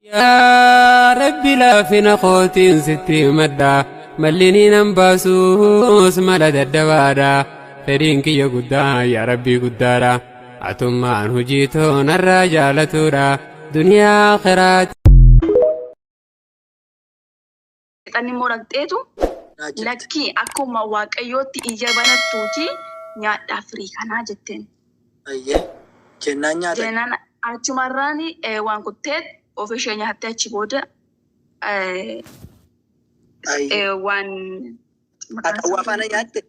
Yaa Rabbi laafina kootiin sitti himadha. Malli nan baasuus mala daddabaadha. Fedhiin kiyya guddaa yaa Rabbii guddaadha. Atummaan hojii too narraa jaalatuudha. Duniyaa akhiraati. Seexanni immoo dhaqxeetu Naa jirti. lakkii akkuma Waaqayyootti ija banattuuti nyaadhaa firii kanaa jetteen. Ayyee. Jennaan nyaatan. Jennaan achumarraan waan kuttee of ishee nyaattee achi booda Ayyee. waan maqaan Ati hawwaa isaa faana nyaatte?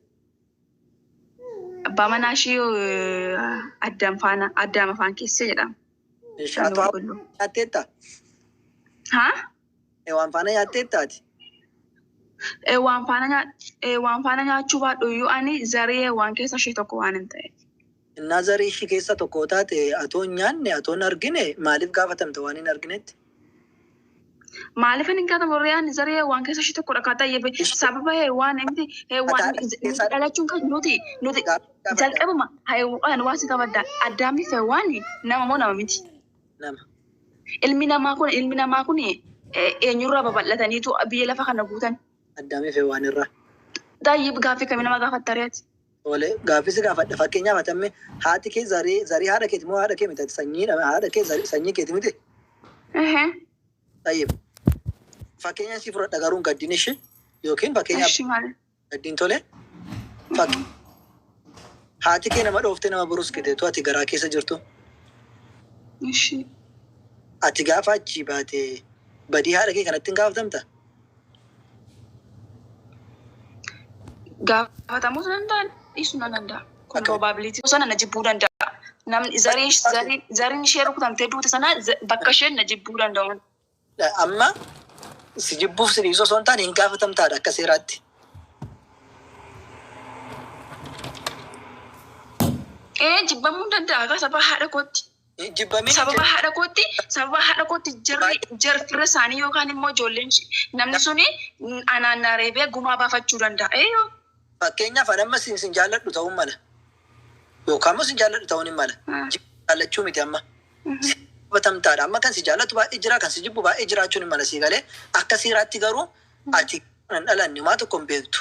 Abbaa manaa ishee Addaam faana Addaam afaan keessa jedhama. Ishi Kan atu hawwaa qulqulluu. nyaatteetta? Haa? Waan faana nyaattetta ati? Waan faana nyaachuu baadhu iyyuu ani zarii waan keessa ishee tokko waan hin ta'eef. Innaa zarii ishii keessa tokko taate atoo hin nyaanne atoo hin argine maaliif gaafatamta waan hin arginetti? Maaliif hin gaafatamu ree ani zarii waan keessa ishee tokkodha kan ta'e sababa waan miti Ati waan haadha nuti keessaa dhalachuun kan nuti nuti gaaffii gaafadha. Jalqabuma waan waan si qabadda Addaamii fi waan nama moo nama miti? Nama. Ilmi namaa kun eenyurraa babal'ataniitu biyya lafa kana guutan? Addaamii fi waan irraa. Tayyib, gaaffii kamii nama gaafatta reeti? Tole, gaaffii si gaafadha. Fakkeenyaaf ati amma haati kee zarii haadha keeti moo haadha kee miti? Ati sanyii haadha kee sanyii keeti miti? Tayyib. Fakkeenya si fudhadha garuu hin gaddin ishee yookiin fakkeenyaaf Eshi maali? Gaddin tole. Haati kee nama dhooftee nama buruskite tu ati garaa keessa jirtu. Eshi. Ati gaafa achii baate badii haadha kee kanatti hin gaafatamta? Gaafatamuus danda'a, dhiisuu nan danda'a. Kun Akkamitti? probability sana na jibbuu danda'a. Namni zariin ishee rukutamtee duute sana bakka isheen na jibbuu danda'u. Amma si jibbuuf si dhiisuu osoo hin taane hin gaafatamtaadha akka seeraatti. Ee, jibbamuu hin danda'a egaa sababa haadha kootti. Jibbamee Sababa haadha kootti jarri jarri fira isaanii yookaan immoo ijoolleen namni suni anaan na reebee gumaa baafachuu danda'a. Eeyyoo. Fakkeenyaaf ani amma sin jaalladhu ta'uun mala. Yookaan immoo sin jaalladhu ta'uun hin mala. Jaallachuu miti amma. Gaafatamtaadha. Amma kan si jaallatu baay'ee jira, kan si jibbu baay'ee jiraachuun hin mala sii galee. Akka seeraatti garuu ati kan dhalanne homaa tokko hin beektu.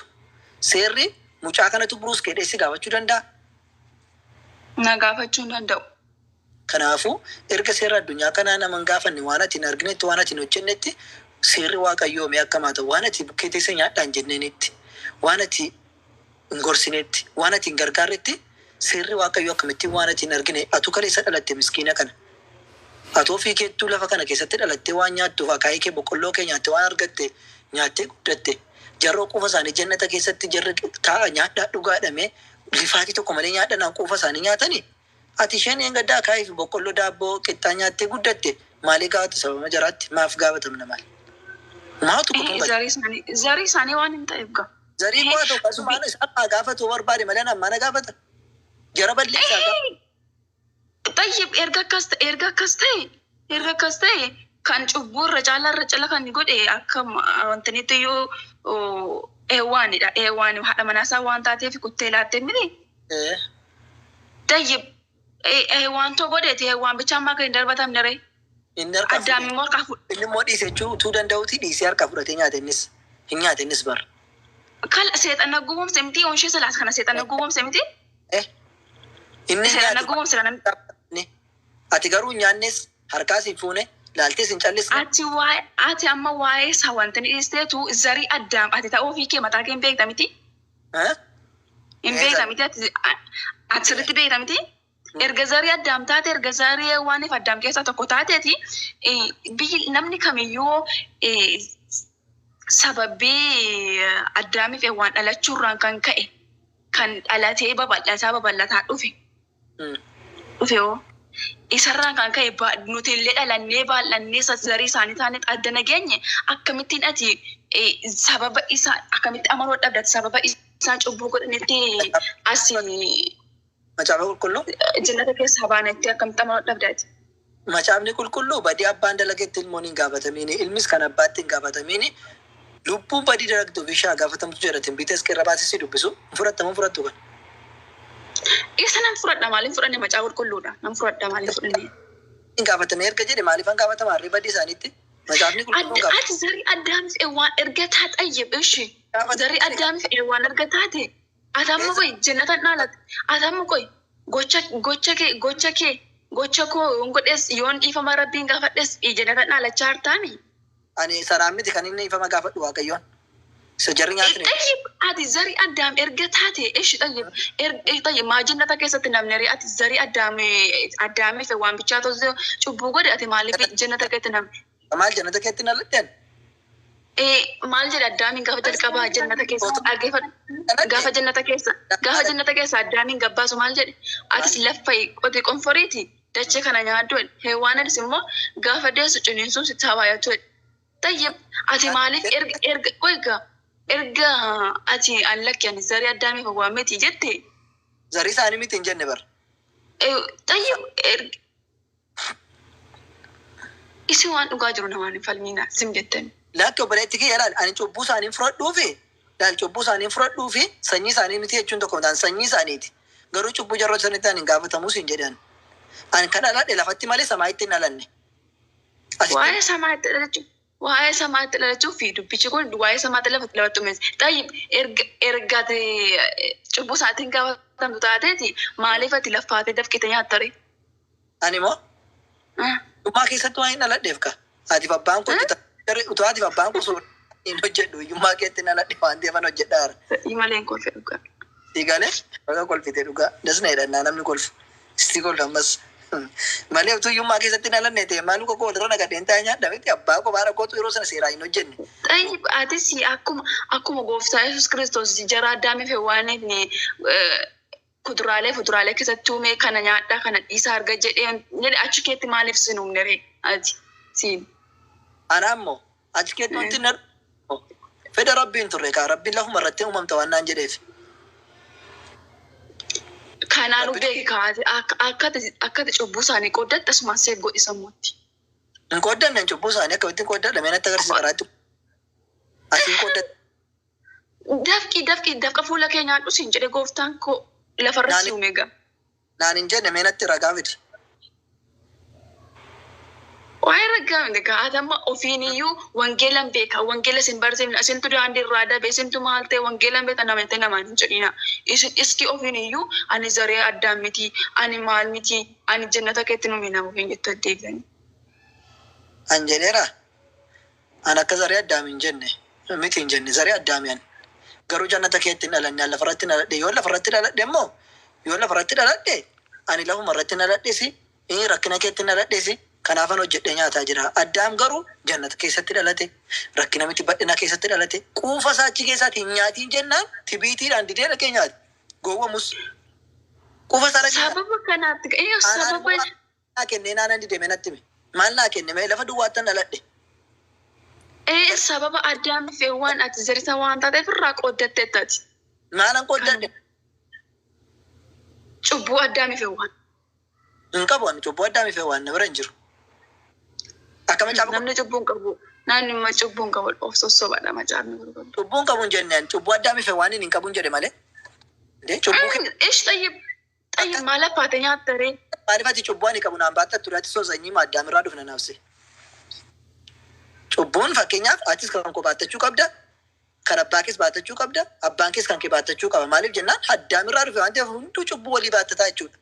Seerri mucaa kanatu buruus kedhee si gaafachuu danda'a? Na gaafachuu hin danda'u. Kanaafuu erga seera addunyaa kanaa nama hin gaafanne waan ati hin arginetti, waan ati hin hojjennetti, seerri Waaqayyoo mee akkam haa ta'u? Waan ati bukkee teessee nyaadhaan jenneenitti, waan ati hin gorsinetti, waan ati hin gargaarretti, seerri Waaqayyoo akkamittiin waan ati hin argine, atu kaleessa dhalatte miskiina kana. Atu ofii keettuu lafa kana keessatti dhalattee waan nyaattuuf akaayii kee boqqolloo kee nyaatte waan argatte nyaattee guddatte. Jarroo quufa isaanii jannata keessatti jarri taa'a nyaadhaa dhugaadhame lifaatii tokko malee nyaadhanaan quufa isaanii nyaatanii. Ati isheen eengaddaa akaayii fi boqqolloo daabboo qixxaa nyaattee guddatte maalii gaafatu sababa jaraatti maaf gaafatamna maal? Maatu kun bade. Zarii isaanii waan hin ta'eef gaa. Zarii koo haa ta'u kasumaan isaan haa gaafatu barbaade malee amma na gaafata. Jara balleessaa gaafa. Tayyib, erga akkas ta'e kan cubbuu irra caalaa irra cala kan godhe akka wanti iyyuu Eewwaanidha. Eewwaan haadha manaasaa waan taateef kuttee laattee miti. Tayyib, Eewwaan too godheeti Eewwaan bichaan maa kan hin darbatamne ree? Inni harkaa Addaam fuudhee immoo harkaa fuudhe. Inni immoo dhiise jechuu utuu danda'uuti dhiisee harkaa fudhatee nyaate, innis hin nyaate innis bar. Kal seexana gowwoomse miti onshee salaas kana seexana gowwoomse miti. Inni Seexana nyaate gowwoomse kana. Ati garuu hin nyaannes, harkaas hin fuune, laaltees hin callisne. Ati amma waa'ee isaa wanta ni dhiisteetu zarii Addaam ati ta'uu ofii kee mataa kee hin beekta miti. Hin beekta miti, ati sirriitti beekta miti. Erga zarii Addaam taate, erga zarii Hewaaniif Addaam keessaa tokko taateeti, biyyi namni kamiyyuu sababii Addaamiif Hewaan dhalachuurraan kan ka'e kan dhalatee babal'ataa babal'ataa dhufe dhufe hoo isarraan kan ka'e nuti illee dhalannee baay'annee zarii isaanii taanee adda nageenye, akkamittiin ati sababa isaa akkamitti amanuu dhabda, sababa isaan cubbuu godhanitti as Macaafa qulqulluu. Jannata keessaa baanetti akkamitti amanuu dhabda ati? Macaafni qulqulluu badii abbaan dalagetti ilmoon hin gaafatamiini, ilmis kan abbaatti hin gaafatamiini, lubbuun badii dalagdu ofii ishee haa gaafatamtu jedha. Tinbiita Hisqi'eel irra baasisii dubbisu. Hin fudhattamu, hin fudhattu kan. Isa nan fudhadha, maaliin fudhanne? Macaafa qulqulluudha, nan fudhadha, maaliin fudhanne? Hin gaafatame erga jedhe maaliif hin gaafatama harree badii isaaniitti? Macaafni qulqulluun gaafata. Ati zarii Addaamiif Hewwaan erga taate ishi. Zarii Addaamiif Hewwaan erga taate ati amma qoy jannatan dhaalate. Ati amma qoy gocha gocha kee gocha kee gocha koo yoon godhes yoon dhiifama Rabbiin gaafadhes jannatan dhaalachaa jirtaami. Ani sanaan miti kan inni ifama gaafadhu Waaqayyoon. Isa jarri nyaatni. Xayyib, ati zarii Addaam erga taate ishi, xayyib, xayyib, maa jannata keessatti namni ree? Ati zarii Addaam Addaamiif Hewwaan bichaa tolchee cubbuu godhe, ati maaliif jannata keessatti namni? Maal jannata keetti na ladheen? Maal jedhe Addaamiin gaafa jalqabaa jannata keessa? Dhaggeeffadhu. Gaafa jannata keessa Addaamiin gabbaasu maal jedhe? Atis lafa qoti qonforiiti dachee kana nyaaddu jedhe. Heewwaanis immoo gaafa deessu ciniinsuun sitti haa baay'atu jedhe. Tayyib, ati maaliif erga erga erga ati an lakki ani zarii Addaamiif waa miti jette? Zarii isaanii miti hin jenne bar. Tayyib, erga isin waan dhugaa jiru namaan hin falmiina sim jettani. Lakki, obboleetti kiyya, ilaali, ani cubbuu isaanii fudhadhuufi, laal, cubbuu isaanii fudhadhuufi sanyii isaanii miti jechuun tokko mitaan sanyii isaaniiti. Garuu cubbuu jarroota sanitti ani hin gaafatamus hin jedhan. Ani kan dhaladhe lafatti malee samaayitti hin dhalanne. Waa'ee samaatti dhalachuu fi dubbichi kun waa'ee samaatti lafatti lafatti uume. Tayyib, erga ati cubbuu isaatiin gaafatamtu taateeti maaliif ati laffaatee dafqite nyaattare? Ani immoo hiyyummaa keessatti waan hin dhaladheef ka. Ati abbaan koo utuu ati abbaan koo soor hin hojjedhu, hiyyummaa keetti hin dhaladhe waan ta'eef an hojjedhaa jira. Fedhii malee hin kolfe dhugaa. Siigalee baga kolfite dhugaa dasna jedhannaa namni kolfu. Si kolfa ammas. Malee utuu hiyyummaa keessatti hin dhalanne ta'e maal koo walirra nagadheen taa'ee nyaadha miti, abbaa koo baara kootu yeroo sana seeraa hin hojjenne. Tayyib, atis akkuma gooftaa Yesuus Kiristoos jara Addaamiif Hewaaniif kuduraalee fuduraalee keessatti uumee kana nyaadhaa kana dhiisaa arga jedhee jedhe, achi keetti maaliif sin uumne ree ati siin? Ana ammoo achi keetti wanti na fedha Rabbiin turre kaa, Rabbiin lafuma irratti uumamta waan naan jedheef. Kanaanuu beeki kaate akka ati cubbuu isaanii qooddatte asumaan seef godhi sammuutti. Hin qooddanne cubbuu isaanii. Akkamitti qoodadha? Mee natti agarsiisa karaatti. Asiin qooddatte. Dafqi, dafqi, dafqa fuula kee nyaadhu siin jedhe gooftaan koo lafarra si uume gaa. Naan hin jenne, mee natti ragaa fidi. Waa'ee ragaa miti gaa, ati amma ofiin iyyuu wangeelan beeka, wangeela isin barsiifna, isintu daandii irraa dabe, isintu maal ta'e, wangeelan beeka nama jettee namaan hin jedhina. Isin iski ofiin iyyuu ani zaree Addaan miti, ani maal miti, ani jannata keetti nuumi nama ofiin jettu addeebitanii. An jedheera. An akka zaree Addaami hin jenne. Miti hin jenne zaree Addaami an. Garuu jannata keetti hin dhalanne, an lafarratti hin dhaladhe. Yoo lafarratti dhaladhe immoo, yoo lafarratti dhaladhe, ani lafuma irratti hin dhaladhesi, rakkina keetti hin dhaladhesi, kanaafan hojjedhee nyaataa jira. Addaam garuu jannata keessatti dhalate, rakkina miti bal'ina keessatti dhalate, quufa isaa achi keessaatti hin nyaatiin jennaan tibiitiidhaan didee dhaqee nyaate. Gowwamus. Quufa isaa dhaqee nyaate. Sababa kanaatti Aanaan sababa naa kennee naanan dide, mee natti hime. Maal naa kenne? Mee lafa duwwaattan dhaladhe. Sababa Addaamiif waan ati zarisa waan taateef irraa qooddatteettati. Maalan qooddadhe? Cubbuu Addaamiif waan. Hin qabu ani cubbuu Addaamiif waan na bira hin jiru. Akka macaafa Namni cubbuu hin qabu. Namni immoo cubbuu hin qabu of sossobadha macaafni qulqulluun. Cubbuu hin qabu hin jenne ani, cubbuu Addaamiif waan hin qabu hin jedhe malee. Indee cubbuu Ish, xayyib, xayyib, maal affaate nyaatta ree? Maaliif ati cubbuu ani qabu naan baattattu? Ati soo sanyii Addaamirraa dhufna naafse. Cubbuun fakkeenyaaf atis kan koo baattachuu qabda. Kan abbaa kees baattachuu qabda. Abbaan kees kan kee baattachuu qaba. Maaliif jennaan Addaamirraa dhufe waan ta'eef hunduu cubbuu walii baattataa jechuudha.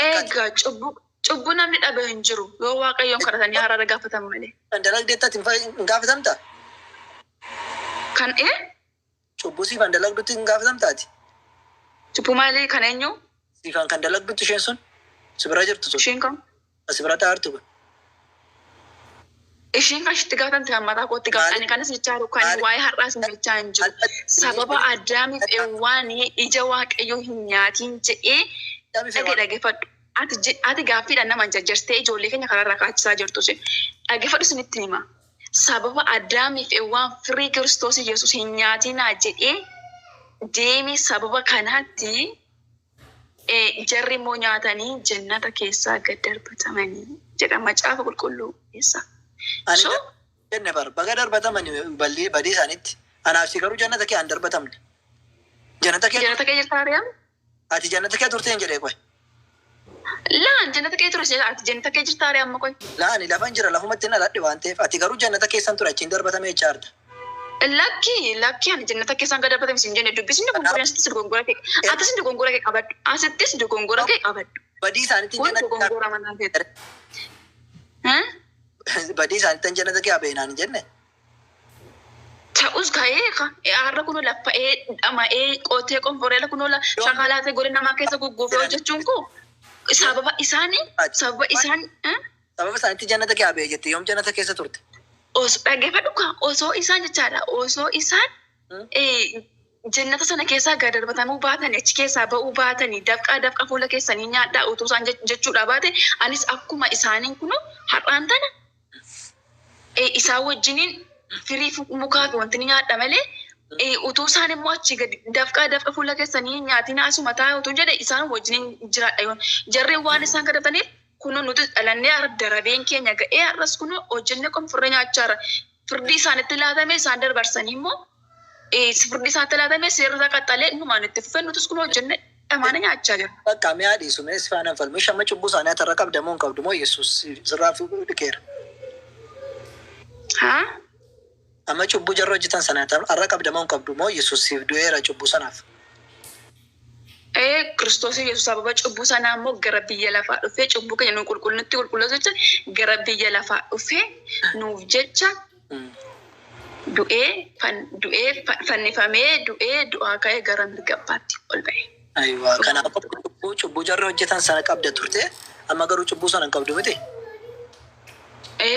Egaa cubbuu namni dhabe hin jiru yoo Waaqayyoon kadhatanii araara gaafatan malee. Kan dalagdeetti ati hin gaafatamtaa? Kan ee? Cubbuu siifan dalagdutti hin gaafatamtaati? Cubbuu maalii, kan eenyu? Siifan kan dalagdutti isheen sun si bira jirtu sun. Isheen kam? Si bira taa'artu kun. Isheen kan ishitti gaafatamte kan mataa kootti gaafatan. Ani kanas jechaa jiru kan Maali? waa'ee har'aas hin jechaa hin jiru. Sababa Addaamiif Hewwaanii ija Waaqayyoo hin nyaatiin jedhee dhage dhaggeeffadhu. Ati gaaffiidhaan nama jajjartee ijoollee keenya karaarraa kaachisaa jirtu sin. Dhaggeeffadhu, isinitti hima. Sababa Addaamiif Hewwaan firii Kiristoos Yesuus hin nyaatinaa jedhee deemee, sababa kanaatti jarri immoo nyaatanii jannata keessaa gad darbatamanii jedha macaafa qulqulluu keessaa. Ani So jenne bar baga darbatamani balli badii isaaniitti. Anaaf si garuu jannata kee an darbatamne. Jannata kee Jannata kee jirta Ariyaam? Ati jannata kee turte hin jedhee qoy. Laan jannata kee ture ati jannata kee jirta aree amma qoy. Laani lafan jira lafumatti na ladhe waan ta'eef ati garuu jannata keessan ture achiin darbatame jechaa jirta. Lakki lakki ani jannata keessaan gad darbatame sin jenne dubbisni dogongora asittis dogongora kee atis dogongora kee qabadhu asittis dogongora kee qabadhu. Badii isaaniitiin Kun jannata dogongora manaa keeti. Badii isaaniitiin jannata kee abeenaan hin jenne. Ta'us ka'ee har'a kunoo laffa'ee dhama'ee qotee qonforee kunoo shakalaatee godhe namaa keessa gugguufee hojjechuun koo sababa isaanii sababa isaan Sababa isaaniitti jannata kee abee jette yoom jannata keessa turte? Osoo dhaggeeffadhu kaa osoo isaan jechaadha osoo isaan jannata sana keessaa gad darbatamuu baatanii achi keessaa ba'uu baatanii dafqaa dafqa fuula keessanii nyaadhaa utuu isaan jechuudha baate anis akkuma isaaniin kunoo har'aan tana isaan wajjiniin firii mukaa fi wanti ni nyaadha malee utuu isaan immoo achi gadi dafqaa dafqa fuula keessanii nyaatiin asuma taa'e utuu jedhe isaan wajjiniin jiraadha yoon jarreen waan isaan kadhataniif kunoo nuti dhalannee har'a darabeen keenya ga'ee har'as kunoo hojjennee qonfurree nyaachaa jirra. Firdii isaanitti laatame isaan dabarsanii immoo firdii isaanitti laatame seerri isaa qaxxalee numaan itti fufee nutis kunoo hojjennee dhamaana nyaachaa jirra. Bakka mi'a dhiisu mee si faana hin falmu. Ishee amma cubbuu isaanii atarra qabda moo hin qabdu moo Yesuus sirraa dhiqeera? Haa? Amma cubbuu jarra hojjetan sana har'a qabda moo hin qabdu moo Yesuus siif du'eera cubbuu sanaaf? Kiristoos Yesuus sababa cubbuu sanaa immoo gara biyya lafaa dhufee cubbuu keenya nu qulqullutti qulqulleessu jecha gara biyya lafaa dhufee nuuf jecha du'ee du'ee fannifamee du'ee du'aa ka'ee gara mirga abbaatti ol ba'e. Ayiwaa kanaaf cubbuu jarra hojjetan sana qabda turte amma garuu cubbuu sana hin qabdu miti?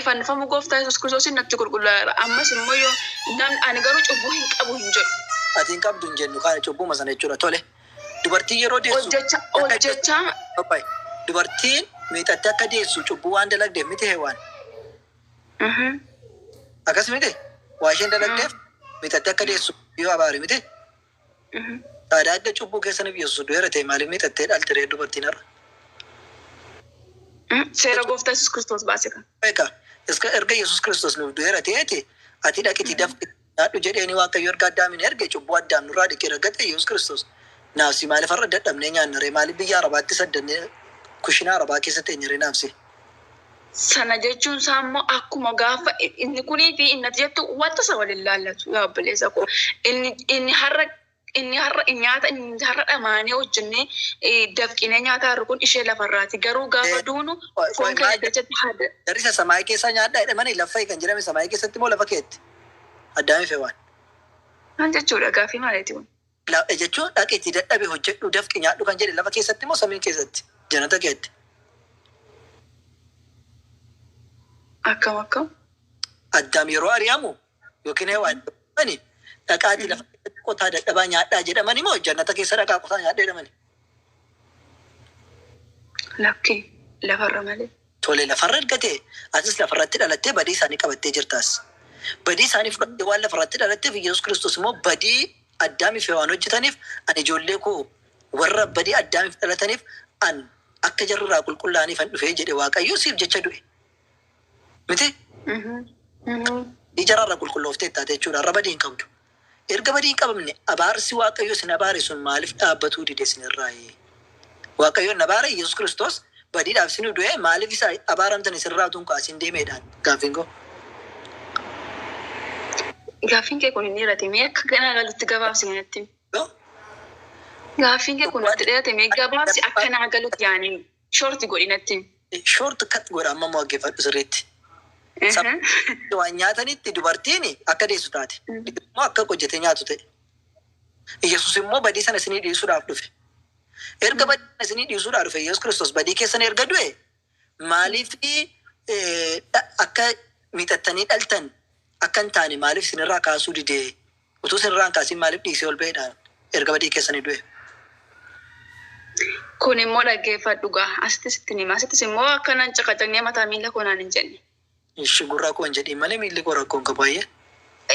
Fannifamu gooftaa Yesuus Kiristoos natti qulqullaa'eera. Ammas immoo yoo namni ani garuu cubbuu hin qabu hin jedhu. Ati hin qabdu hin jennu kana cubbuma sana jechuudha tole. Dubartiin yeroo deessu Hojjechaa Dubartiin miixattee akka deessu cubbuu waan dalagdeef miti heewaan. Akkas miti waa isheen dalagdeef miixattee akka deessu yoo abaare miti. Aadaa adda cubbuu keessaniif Yesuus du'eera ta'e maaliif miixattee dhalte ree dubartiin har'a? Seera gooftaa Yesuus Kiristoos baase kan. Egaa erga Yesuus Kiristoos nuuf du'eera ta'eeti ati dhaqiti dafqi nyaadhu jedheeni Waaqayyo erga Addaamin erge cubbuu Addaam nurraa dhiqee argate Yesuus Kiristoos. Naafsi maaliif har'a dadhabnee nyaanna ree maaliif biyya Arabaatti saddannee kushinaa Arabaa keessa teenye ree naafsi? Sana jechuun isaa immoo akkuma gaafa inni kunii fi inni ati jettu wanta isa waliin laallatu yaa obboleessa koo. Inni har'a inni har'a nyaata inni har'a dhamaanee hojjennee dafqinee nyaata har'a kun ishee lafarraati. Garuu gaafa duunu foon keenya dachatti haada. Jarri isa samaayii keessaa nyaadhaa jedhamanii lafa kan jedhame samaayii keessatti moo lafa keetti? Addaamiif Hewaan. Maal jechuudha gaaffii maaliiti kun? Jechuun dhaqeetti dadhabe hojjedhu dafqi nyaadhu kan jedhe lafa keessatti moo samii keessatti? Jannata keetti. Akkam akkam? Addaam yeroo ari'amu yookiin Hewaan dhaqaati lafa keessatti qotaa dadhabaa nyaadhaa jedhamani moo jannata keessa dhaqaa qotaa nyaadhaa jedhamani? Lakki lafarra malee. Tole lafarra erga ta'e atis lafarratti dhalattee badii isaanii qabattee jirtaas. Badii isaanii fudhattee waan lafarratti dhalatteef Yesuus Kiristoos immoo badii Addaamiif Hewaan hojjetaniif ani ijoollee koo warra badii Addaamiif dhalataniif an akka jarri irraa qulqullaa'aniif an dhufee jedhe Waaqayyo siif jecha du'e. Miti? Jararraa qulqullooftee taate jechuudha. Har'a badii hin qabdu. Erga badii hin qabamne abaarsi Waaqayyo isin abaare sun maaliif dhaabbatuu dide isinirraayi? Waaqayyo na abaare Yesuus Kiristoos badiidhaaf isin du'e maaliif isa abaaramtan isinirraa utuu hin kaasin deemeedhaan gaaffiin koo? Gaaffiin kee kun hin dheerate mee akka kanaa galutti gabaabsi natti. Gaaffiin kee kun natti dheerate mee gabaabsi akka naa galutti yaani short godhi natti. Short cut godha amma immoo dhaggeeffadhu sirriitti. Waan nyaatanitti dubartiin akka deessu taate. Immoo akka hojjetee nyaatu ta'e. Yesuus immoo badii sana isinii dhiisuudhaaf dhufe. Erga badii sana isinii dhiisuudhaaf dhufe Yesuus Kiristoos badii keessan erga du'e maaliif akka miixattanii dhaltan akka hin taane maaliif isinirraa kaasuu didee utuu isinirraa hin kaasin maaliif dhiisee ol ba'eedhaan erga badii keessanii du'e? Kun immoo dhaggeeffadhu gaa asittis ittiin hima asittis immoo akkanaan caqacaqnee mataa miila koo naan hin jenne. Ishi gurraa koo hin jedhiin malee miilli koo rakkoo hin qabu baay'ee.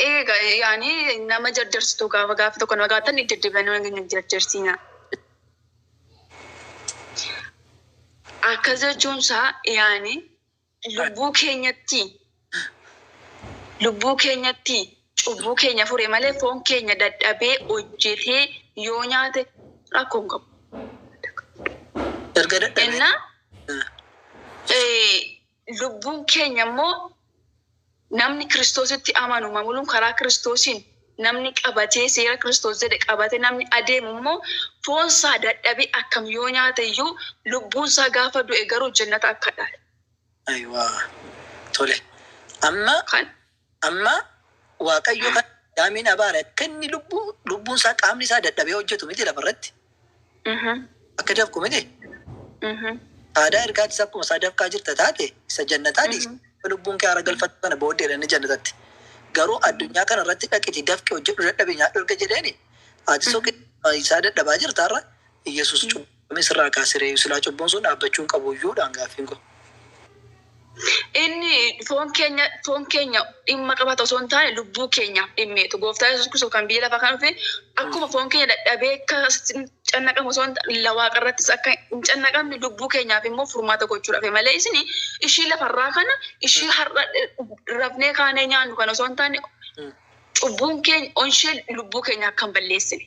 Egaa yaani nama jarjarsitu gaafa gaafa tokko nama gaafatan deddeebi'anii nama jarjarsiina. Akkas jechuun isaa yaani lubbuu keenyatti cubbuu keenya fure malee foon keenya dadhabee hojjetee yoo nyaate rakkoo hin qabu. Erga dadhabee Innaa Lubbuun keenya immoo namni Kiristoositti amanu mamuluun karaa Kiristoosiin namni qabatee seera Kiristoos jedhe qabatee namni adeemu immoo foonsaa dadhabee akkam yoo nyaate iyyuu lubbuunsaa gaafa du'e garuu jannata akka dhaala. Ayiwaa. Tole. Amma Kan amma Waaqayyo kan Addaamiin abaare akka inni lubbuun isaa qaamni isaa dadhabee hojjetu miti lafarratti. Akka dafqu miti. Aadaa ergaatis akkuma isaa dafqaa jirta taate isa jannataa dhiisi. Lubbuun kee haara galfattu kana booddeedha inni jannatatti. Garuu addunyaa kana irratti dhaqiti dafqe hojjedhu dadhabe nyaadhu erga jedheeni ati isaa dadhabaa jirta har'a Iyyasuus cubbame sirraa kaasiree silaa cubbuun sun dhaabbachuu hin qabu iyyuudhaan gaaffiin kun. Inni foon keenya dhimma qabata osoo hin taane lubbuu keenyaaf dhimmeetu. Gooftaa Yesuus Kiristoos kan biyya lafaa kan dhufe akkuma foon keenya dadhabee akka cannaqamu osoo hin taane waaqa irrattis akka hin cannaqamne lubbuu keenyaaf immoo furmaata gochuudhaaf malee isin ishii lafarraa kana ishii har'a rafnee kaanee nyaannu kana osoo hin taane cubbuun keenya onshee lubbuu keenya akka hin balleessine.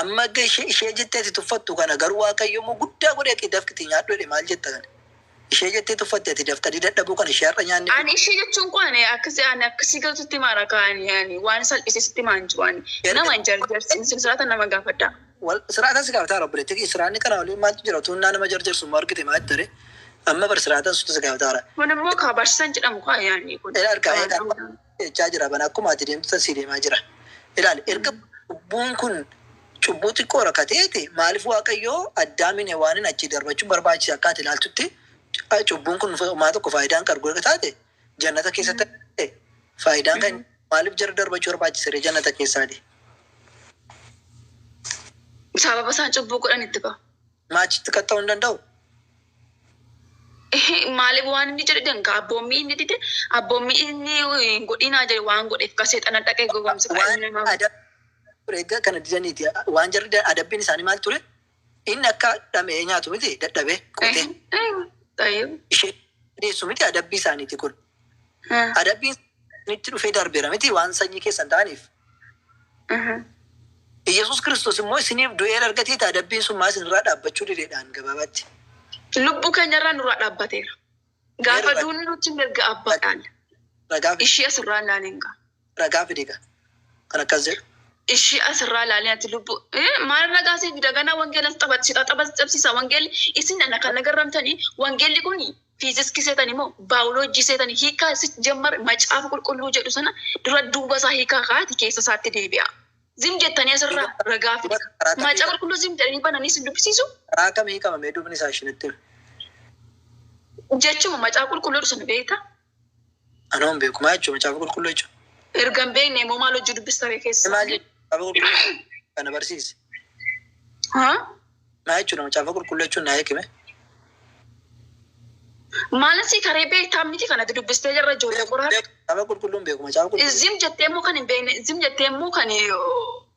Amma akka ishee jettee ati tuffattu kana garuu Waaqayyo immoo guddaa godhee dafqiti nyaadhu jedhe maal jetta kana? Ishee jettee tuffatte ati daftanii dadhabuu kana ishee har'a nyaanne. Ani ishee jechuun kun ani akkasii ani akkasii galtutti maara kaani ani waan salphisee sitti maan jiru ani nama hin jarjarsin sirraata nama gaafadha. Siraataan si gaafataa obboleetti siraanni kana waliin maaltu jira tuunnaa nama jarjarsu immoo argite maal ture amma bar siraataan sutu si gaafataara. Kun immoo kaa barsiisan jedhamu kaa yaani kun. Ila harkaa eegaa jechaa jira bana akkuma ati deemtu tan sii deemaa jira. Ilaali, erga cubbuun kun cubbuu xiqqoo rakkateeti maaliif Waaqayyoo Addaamin Hewaanin achi darbachuun barbaachisa? Akka ati ilaaltutti cubbuun kun maa tokko faayidaan qargu erga taate jannata keessatti faayidaan kan maaliif jara darbachuu barbaachisa jannata keessaati? Sababa isaan cubbuu godhanitti kaa. Maachitti qaxxa'uu hin danda'u. Maaliif waan inni jedhe dangaa abboommii inni dide, abboommii inni godhinaa jedhe waan godheef ka seexana dhaqee gowwoomsa. Waan ture egaa kana didaniiti waan jarri adabbiin isaanii maal ture? Inni akka dhamee nyaatu miti dadhabee qotee ishee deessu miti adabbii isaaniiti kun. Adabbiin itti dhufee darbeera miti waan sanyii keessan ta'aniif. Iyyasuus Kiristoos immoo isiniif du'ee argateeti adabbiin sun maa isinirraa dhaabbachuu dideedhaan gabaabaatti. Lubbuu keenyarraa nurraa dhaabbateera. Gaafa duunni nutti mirga abbaadhaan. Ragaa fide. Ishii asirraa ilaaleen gaa. Ragaa fide gaa. Kan akkas jedhu. Ishii asirraa ilaaleen ati lubbuu. Maal ragaa si fida? Ganaa wangeela taphachiisa wangeelli isin ana kan agarramtanii wangeelli kun fiiziksii seetanii moo baayoloojii seetanii hiikaa si jammar macaafa qulqulluu jedhu sana dura duuba isaa hiikaa kaati keessa isaatti deebi'a. Zim jettanii asirraa ragaa fida. Macaafa qulqulluu zim jedhanii bananii isin dubbisiisu. Karaa kamii qabamee duubni isaa ishinitti hime? Jechuma macaafa qulqulluu sana beektaa? Anoo hin beeku. Maal jechuudha macaafa qulqulluu jechuudha? Erga hin beekne immoo maal hojii dubbista keessa? Maal jechuudha macaafa qulqulluu kana barsiise? Haa? Maal jechuudha macaafa qulqulluu jechuun naa eekime? Maal asii karee beektaa miti kanatti dubbistee jirra ijoollee qoraatu. Macaafa qulqulluu hin beeku macaafa qulqulluu. Zim jettee immoo kan hin beekne, zim jettee immoo kan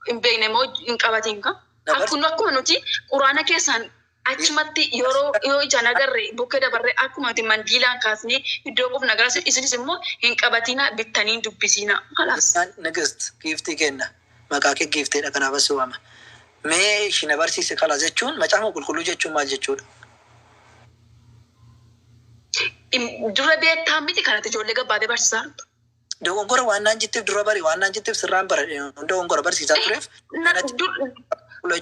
hin beekne immoo hin qabatin ka. Akkuma nuti quraana keessaan achumatti yeroo yoo ijaan agarre bukkee dabarre akkuma nuti mandiilaan kaasnee iddoo qofna agarsiisu isinis immoo hin qabatina bittanii dubbisiina. Kalaas. Nigist giiftii kenna. Maqaa kee giifteedha kanaaf as waama. Mee ishii na barsiise kalaas jechuun macaafa qulqulluu jechuun maal jechuudha? Dura beektaa miti kanatti ijoollee gabbaatee barsiisaa jirtu. Dogongora waan naan jetteef dura bari waan naan jetteef sirraan bara dogongora barsiisaa tureef.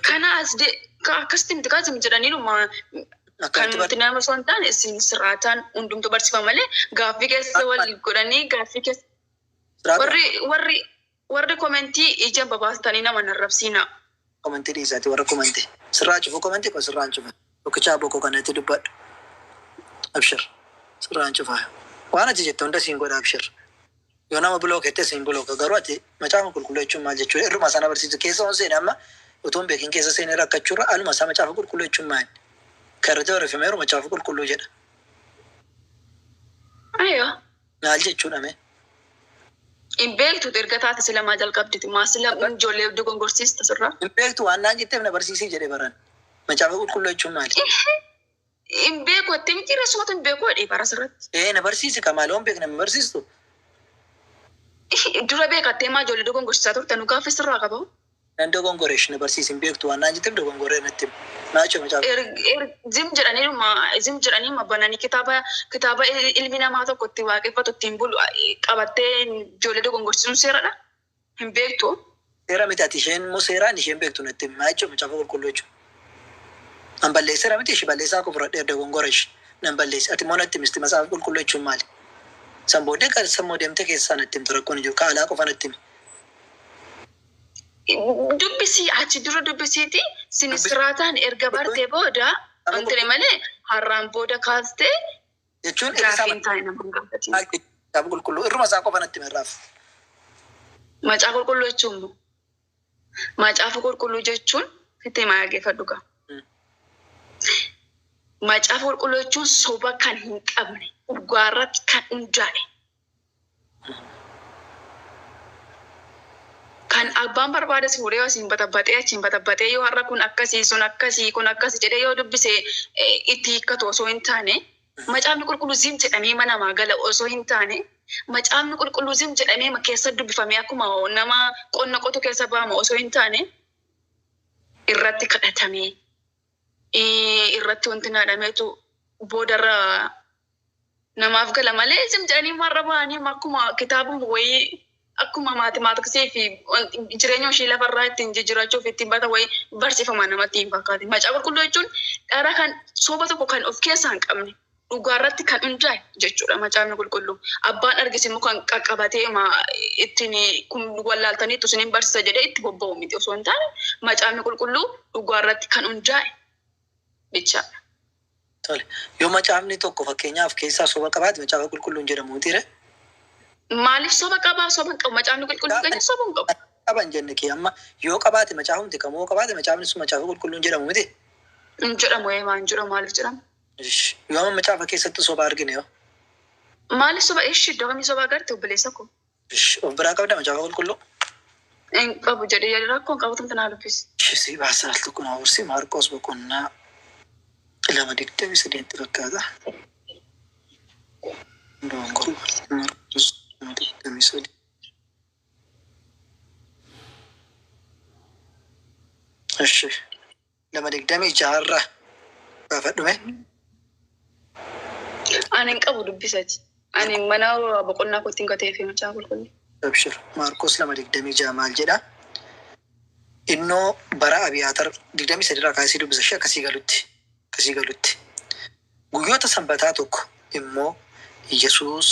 Kana as de akkasitti miti kaasum jedhaniiru kan nuti nama osoo hin taane isin sirraataan hundumtu barsiifama malee gaaffii keessa wal godhanii gaaffii keessa warri komentii ija babaastanii nama narrabsiina. Komentii dhiisaati warra komentii. Sirraa cufu komentii kun sirraan cufa. Tokkichaa bokkoo kanatti dubbadhu. Abshir. Sirraan cufaa. Waan ati jette hunda siin godha abshir. Yoo nama bilookeette siin bilooka garuu ati macaafa qulqulluu jechuun maal jechuudha? Irruma sana barsiisu keessa on seene amma utuu hin beekin keessa seenee rakkachuurra aluma isaa macaafa qulqulluu jechuun maali? Kan irratti barreeffameeru macaafa qulqulluu jedha. Ayyoo. Maal jechuudha mee? Hin beektu erga taate sila maa jalqabditi maa sila ijoollee dogongorsiista sirraa. Hin beektu waan naan jetteef na barsiisii jedhe baran. Macaafa qulqulluu jechuun maali? Hin beeku itti miti reessumatu hin beeku jedhee bara sirratti. Ee na barsiisi ka maal hoon beekne na barsiistu? Dura beekattee maa ijoollee dogongorsiisaa turte nu gaaffii sirraa qabu. Nan dogongoreesh na barsiisi hin beektu waan naan jetteef dogongoree natti himi. Maa jechuudha macaafa? Zim jedhaniiruma zim jedhaniima bananii kitaaba ilmi namaa tokko itti waaqeffatu ittiin bulu qabattee ijoollee dogongorsiisuun seeradha. Hin beektu. Seera miti, ati isheen immoo seeraan isheen beektu natti himi. Maa jechuudha macaafa qulqulluu jechuudha? An balleesseera miti, ishee balleessaa koo fudhadhee dogongora ishee nan balleesse. Ati immoo natti himisti, macaafa qulqulluu jechuun maali? San booddee kan sammuu deemtee keessaa natti himtu rakkoon hin jiru. Ka alaa qofa natti himi. Dubbisii, achi dura dubbisiiti sinisiraataan erga bartee booda wanti malee har'aan booda kaastee Jechuun irri isaa gaaffii hin taane nama hin gaafatin. Maal jechuudha macaafa qulqulluu? Irruma isaa qofa natti himi irraaf. Macaafa qulqulluu jechuun immoo macaafa qulqulluu jechuun sitti himaa, dhaggeeffadhu gaa. Macaafa qulqulluu jechuun soba kan hin qabne, dhugaarratti kan hundaa'e. Kan abbaan barbaades fuudhee asiin baxabbaxee achiin baxabbaxee yoo har'a kun akkasii, sun akkasii, kun akkasii jedhee yoo dubbise itti hiikkatu osoo hin taane, macaafni qulqulluu zim jedhamee mana namaa gala osoo hin taane, macaafni qulqulluu zim jedhamee keessa dubbifamee akkuma nama qonna qotu keessa ba'ama osoo hin taane, irratti kadhatamee irratti wanti naadhameetu boodarra namaaf gala malee zim jedhanii marra ba'anii akkuma kitaabuma wayii, akkuma maatimaatiksii fi jireenya ishee lafarraa ittiin jijjiirachuuf ittiin bata wayii barsiifama namatti hin fakkaate. Macaafa qulqulluu jechuun dhara kan soba tokko kan of keessaa hin qabne, dhugaarratti kan hundaa'e jechuudha macaafni qulqulluu. Abbaan argis immoo kan qaqqabatee ittiin kun wallaaltaniitu isiniin barsiisa jedhee itti bobba'u miti osoo hin taane, macaafni qulqulluu dhugaarratti kan hundaa'e jechaadha. Tole. Yoo macaafni tokko fakkeenyaaf keessaa soba qabaate macaafa qulqulluun jedhamu mitiire? Maaliif soba qabaa? Soba hin qabu. Macaafni qulqulluu keenya soba hin qabu. Qaban jenne kee amma yoo qabaate, macaafumti kamuu qabaate, macaafni sun macaafa qulqulluun jedhamu miti? Hin jedhamu, ee, maan jedhamu, maaliif jedhama? Ish. Yoo amma macaafa keessatti soba argine yoo? Maaliif soba? Ishi, iddoo kamii soba agarte, obboleessa koo? Ish. Of biraa qabda macaafa qulqulluu? Hin qabu jedhee yaada rakkoon qabu tumta naa dubbisi. Ishi, si baasaa al tokko naa obsi. Maarqos boqonnaa 2:23tti fakkaata. Dogongora. Maarqos 2:23. Ishi. 2:26rra gaafadhume. Ani hin qabu, dubbisati. Ani mana boqonnaa kootiin gateefi macaafa qulqulluu. Abshir. Maarqos 2:26 maal jedha? Innoo bara Abiyaatar, 23rraa kaasee dubbisa ishee akkasii galutti. Akkasii galutti. Guyyoota sanbataa tokko immoo Yesuus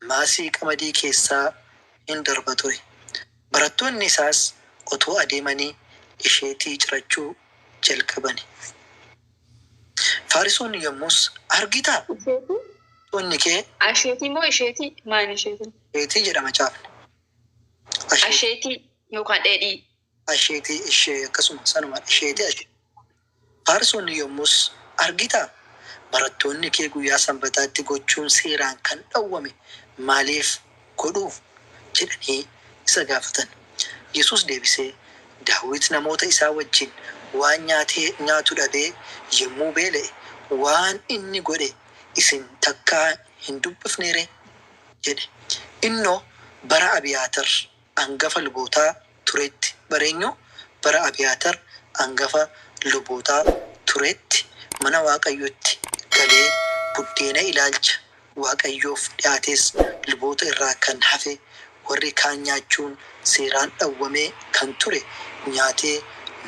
maasii qamadii keessaa hin darba ture. Barattoonni isaas otoo adeemanii isheetii cirachuu jalqabani. Faarisoonni yommus, "Argitaa? Isheetii? Barattoonni kee Asheetii moo isheetii? Maal isheetii? Isheetii jedha macaafni. Asheetii. Asheetii yookaan dheedhii. Asheetii, ishee, akkasuma sanuma, isheetii, asheetii. Faarisoonni yommus, "Argitaa? Barattoonni kee guyyaa sanbataatti gochuun seeraan kan dhowwame maaliif godhu?" jedhanii isa gaafatan. Yesuus deebisee, "Daawit namoota isaa wajjin waan nyaatee nyaatu dhabee yommuu beela'e waan inni godhe isin takkaa hin dubbifnee ree?" jedhe. Innoo bara Abiyaatar angafa lubootaa turetti, bareenyu bara Abiyaatar angafa lubootaa turetti mana Waaqayyootti galee buddeena ilaalcha Waaqayyoof dhiyaates luboota irraa kan hafe warri kaan nyaachuun seeraan dhowwamee kan ture nyaatee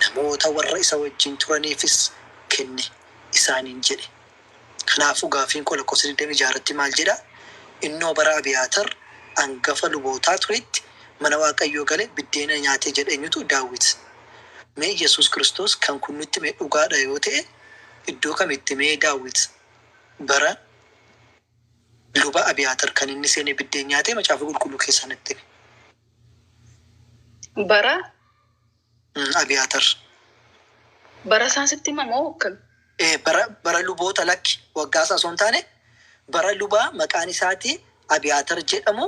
namoota warra isa wajjin turaniifis kenne isaaniin jedhe. Kanaafuu gaaffiin koo lakkoofsa 26 irratti maal jedha? Innoo bara Abiyaatar angafa lubootaa turetti mana Waaqayyoo gale biddeena nyaatee jedha eenyutu? Daawit. Mee Yesuus Kiristoos kan kun nutti hime dhugaadha yoo ta'e, iddoo kamitti mee Daawit bara luba Abiyaatar kan inni seenee biddeen nyaatee macaafa qulqulluu keessaa natti hime? Bara Abiyaatar. Bara isaan sitti himamoo akkam? Bara luboota, lakki, waggaa isaa osoo hin taane, bara lubaa maqaan isaatii Abiyaatar jedhamu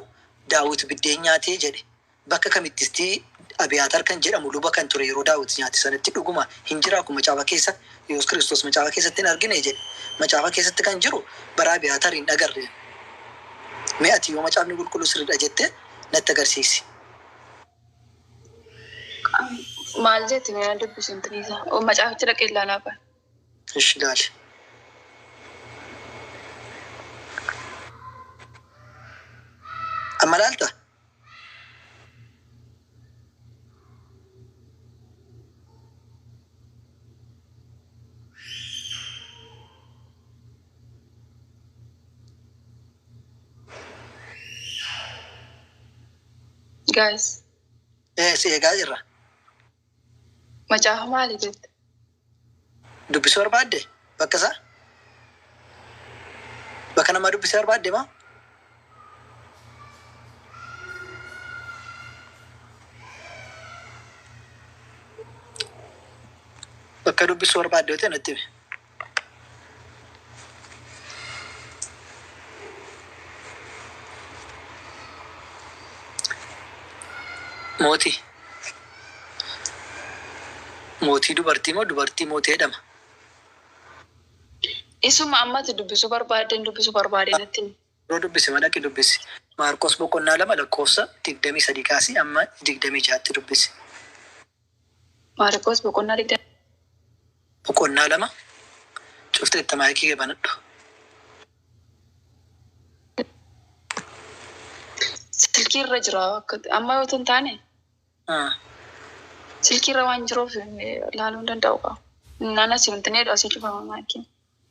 Daawit biddeen nyaatee jedhe. Bakka kamittistii Abiyaatar kan jedhamu luba kan ture yeroo Daawit nyaate sanatti dhuguma hin jiraa kun macaafa keessa? Yesuus Kiristoos macaafa keessatti hin argine jedhe. Macaafa keessatti kan jiru bara Abiyaatar hin agarre. Mee ati yoo macaafni qulqulluu sirriidha jette natti agarsiisi. Maal jette? Mee dubbisi intiniisa. Macaafichi dhaqee ilaalaa bara. Ishi ilaali. Amma ilaalta? Guys, Si eegaa jirra. Macaafa maali jette? Dubbisuu barbaadde? Bakka isaa? Bakka namaa dubbisuu barbaadde maa? Bakka dubbisuu barbaadde yoo ta'e natti himi. Mootii. Mootii dubartii moo dubartii mootii jedhama? Isuma ammati dubbisuu barbaadden dubbisuu barbaade natti himi. Yeroo dubbisi madaqi dubbisi. Maarqos boqonnaa 2 lakkoofsa 23 kaasii amma 26tti dubbisi. Maarqos boqonnaa 20. Boqonnaa 2 cufteetta maayikii kee banadhu. Silkii irra jira amma yoo hin taane silkii irra waan jiruuf ilaaluu hin danda'u qaba. Naan asii wanti ni asii cufama maayikiin.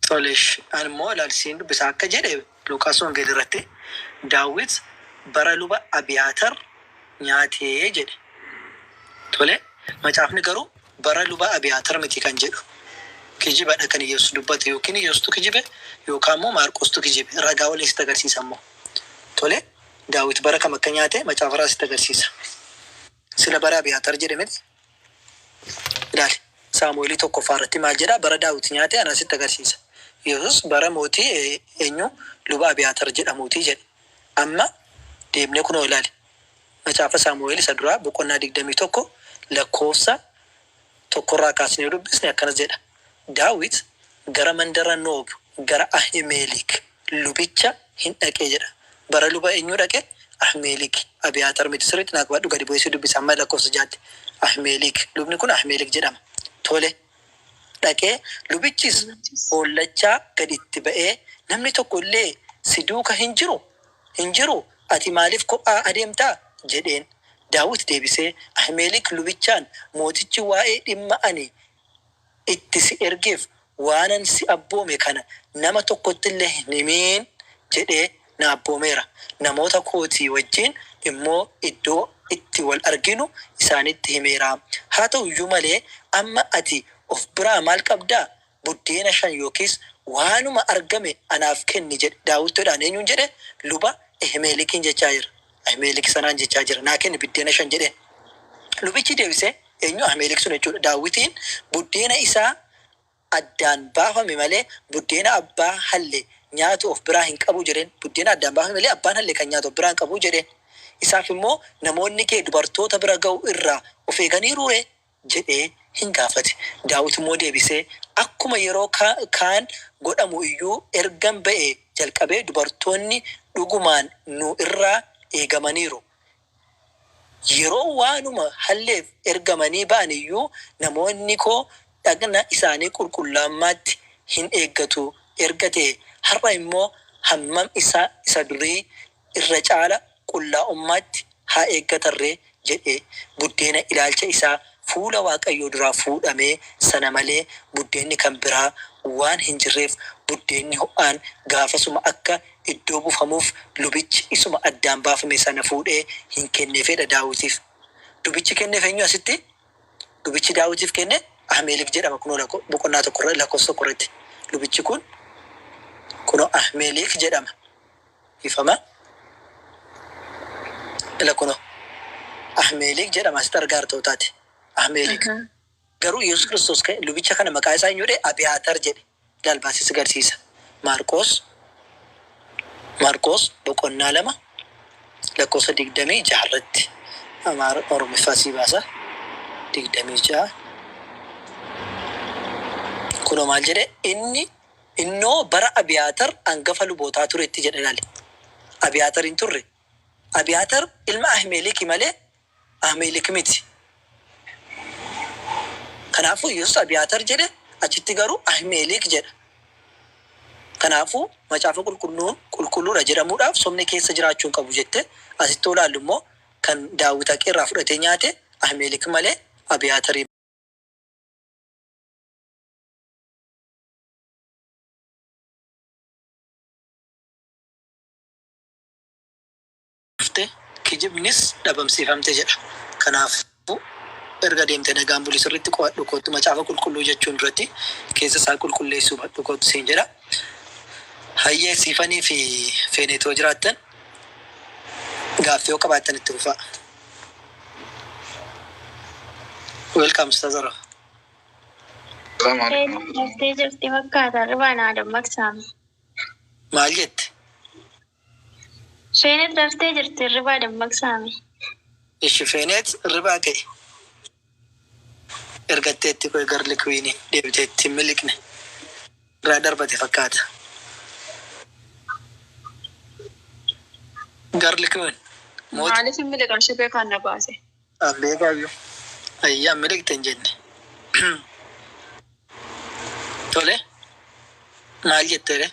Tolesh ani immoo ilaalchisiin dubbisa akka jedhe Luqaas Wangeelii irratti Daawit bara luba Abiyaatar nyaatee jedhe. Tole macaafni garuu bara luba Abiyaatar miti kan jedhu. Kijibadha kan Iyesus dubbate yookiin Iyesustu kijibe yookaan immoo Maarqostu kijibe ragaa waliin sitti agarsiisa immoo. Tole Daawit bara kam akka nyaate macaafa irraa sitti agarsiisa. Sila bara Abiyaatar jedhe miti? Ilaali. Saamu'eelii tokkoffaa irratti maal jedha? Bara Daawit nyaate anaa sitti agarsiisa. Yesus bara mootii eenyu luba Abiyaatar jedhamuuti jedhe. Amma deemnee kunoo ilaali. Macaafa Saamu'eel isa duraa boqonnaa 21 lakkoofsa tokkorraa kaasnee yoo dubbisne akkanas jedha. Daawit gara mandara Noob gara Ahimelik lubicha hin dhaqe jedha. Bara luba eenyuu dhaqe? Ahimelik. Abiyaatar miti. Sirriitti naa qabadhu gadi bu'ee si dubbisa amma lakkoofsa jaatti. Ahimelik. Lubni kun Ahimelik jedhama. Tole. Dhaqee lubichis hollachaa gad itti ba'ee namni tokko illee si duuka hin jiru? Hin jiru? Ati maaliif kophaa adeemta? jedheen. Daawit deebisee Ahimelik lubichaan, Mootichi waa'ee dhimma ani itti si ergeef waanan si abboome kana nama tokkotti illee hin himin jedhee na abboomeera. Namoota kootii wajjin immoo iddoo itti wal arginu isaanitti himeera. Haa ta'u iyyuu malee amma ati of biraa maal qabdaa? Buddeena shan yookiis waanuma argame anaaf kenni jedhe. Daawittoodhaan eenyuun jedhe? Luba Ahimelikiin jechaa jira. Ahimelik sanaan jechaa jira. Naa kenni biddeena shan jedheen. Lubichi deebisee eenyu Ahimelik sun jechuudha. Daawwitiin buddeena isaa addaan baafame malee buddeena abbaa halle nyaatu of biraa hin qabu jedheen. Buddeena addaan baafame malee abbaan halle kan nyaatu of biraa hin qabu jedheen. Isaaf immoo namoonni kee dubartoota bira ga'u irraa of eeganiiruu ree? jedhee hin gaafate. Daawit immoo deebisee, Akkuma yeroo kaan godhamu iyyuu ergan ba'ee jalqabee dubartoonni dhugumaan nu irraa eegamaniiru. Yeroo waanuma halleef ergamanii ba'an iyyuu namoonni koo dhagna isaanii qulqullaa'ummaatti hin eeggatu erga ta'e, har'a immoo hammam isa isa durii irra caala qullaa'ummaatti haa eeggatan ree! jedhe. Buddeena ilaalcha isaa fuula Waaqayyoo duraa fuudhamee sana malee buddeenni kan biraa waan hin jirreef, buddeenni ho'aan gaafasuma akka iddoo bufamuuf lubichi isuma addaan baafame sana fuudhee hin kenneefedha Daawitiif. Lubichi kenneef eenyu asitti? Lubichi Daawitiif kenne Ahimelik jedhama kunoo lakko boqonnaa tokko irra lakkoofsa tokko irratti. Lubichi kun kunoo Ahimelik jedhama. Ifama. Ila kunoo Ahimelik jedhama asitti argaa jirta yoo taate. Ahimelik. Garuu Yesuus Kiristoos lubicha kana maqaa isaa eenyu jedhe? Abiyaatar jedhe. Ilaal baasee si garsiisa. Maarqoos Maarqoos boqonnaa 2 lakkoofsa 26 irratti Amaara Oromiffaa sii baasa. 26 Kunoo maal jedhe? Inni innoo bara Abiyaatar angafa lubootaa turetti jedhe ilaali. Abiyaatar hin turre. Abiyaatar ilma Ahimeliki malee Ahimelik miti. Kanaafuu Yesuus Abiyaatar jedhe Achitti garuu Ahimelik jedha. Kanaafuu macaafa qulqulluun qulqulluudha jedhamuudhaaf sobni keessa jiraachuu hin qabu jette. Asitti yoo ilaallu immoo kan Daawit haqee irraa fudhatee nyaate Ahimelik malee Abiyaatarii dhufte, kijibnis dhabamsiifamte jedha. Kanaafuu erga deemte nagaan buli sirriitti qo'adhu koottu macaafa qulqulluu jechuun duratti keessa isaa qulqulleessuu hubadhu koottu siin jedha. Hayyee Siifanii fi Feeneet yoo jiraattan gaaffii yoo qabaattan itti fufaa. Welcome Ustaz Oro. Salaamu alaikum. Seenaan daftee jirti fakkaata hirribaa naa dammaqsaame. Maal jette? Feenet raftee jirti hirribaa dammaqsaame. Ishi Feeneet hirribaa ka'i. Ergatteetti qoy garli queen deebiteetti hin miliqne. Irraa darbate fakkaata. Garli queen. Mooti. Maaliif hin miliqan shibee kan na baase. An beekaayyuu. Ayyee an miliqte hin jenne. Tole. Maal jette ree?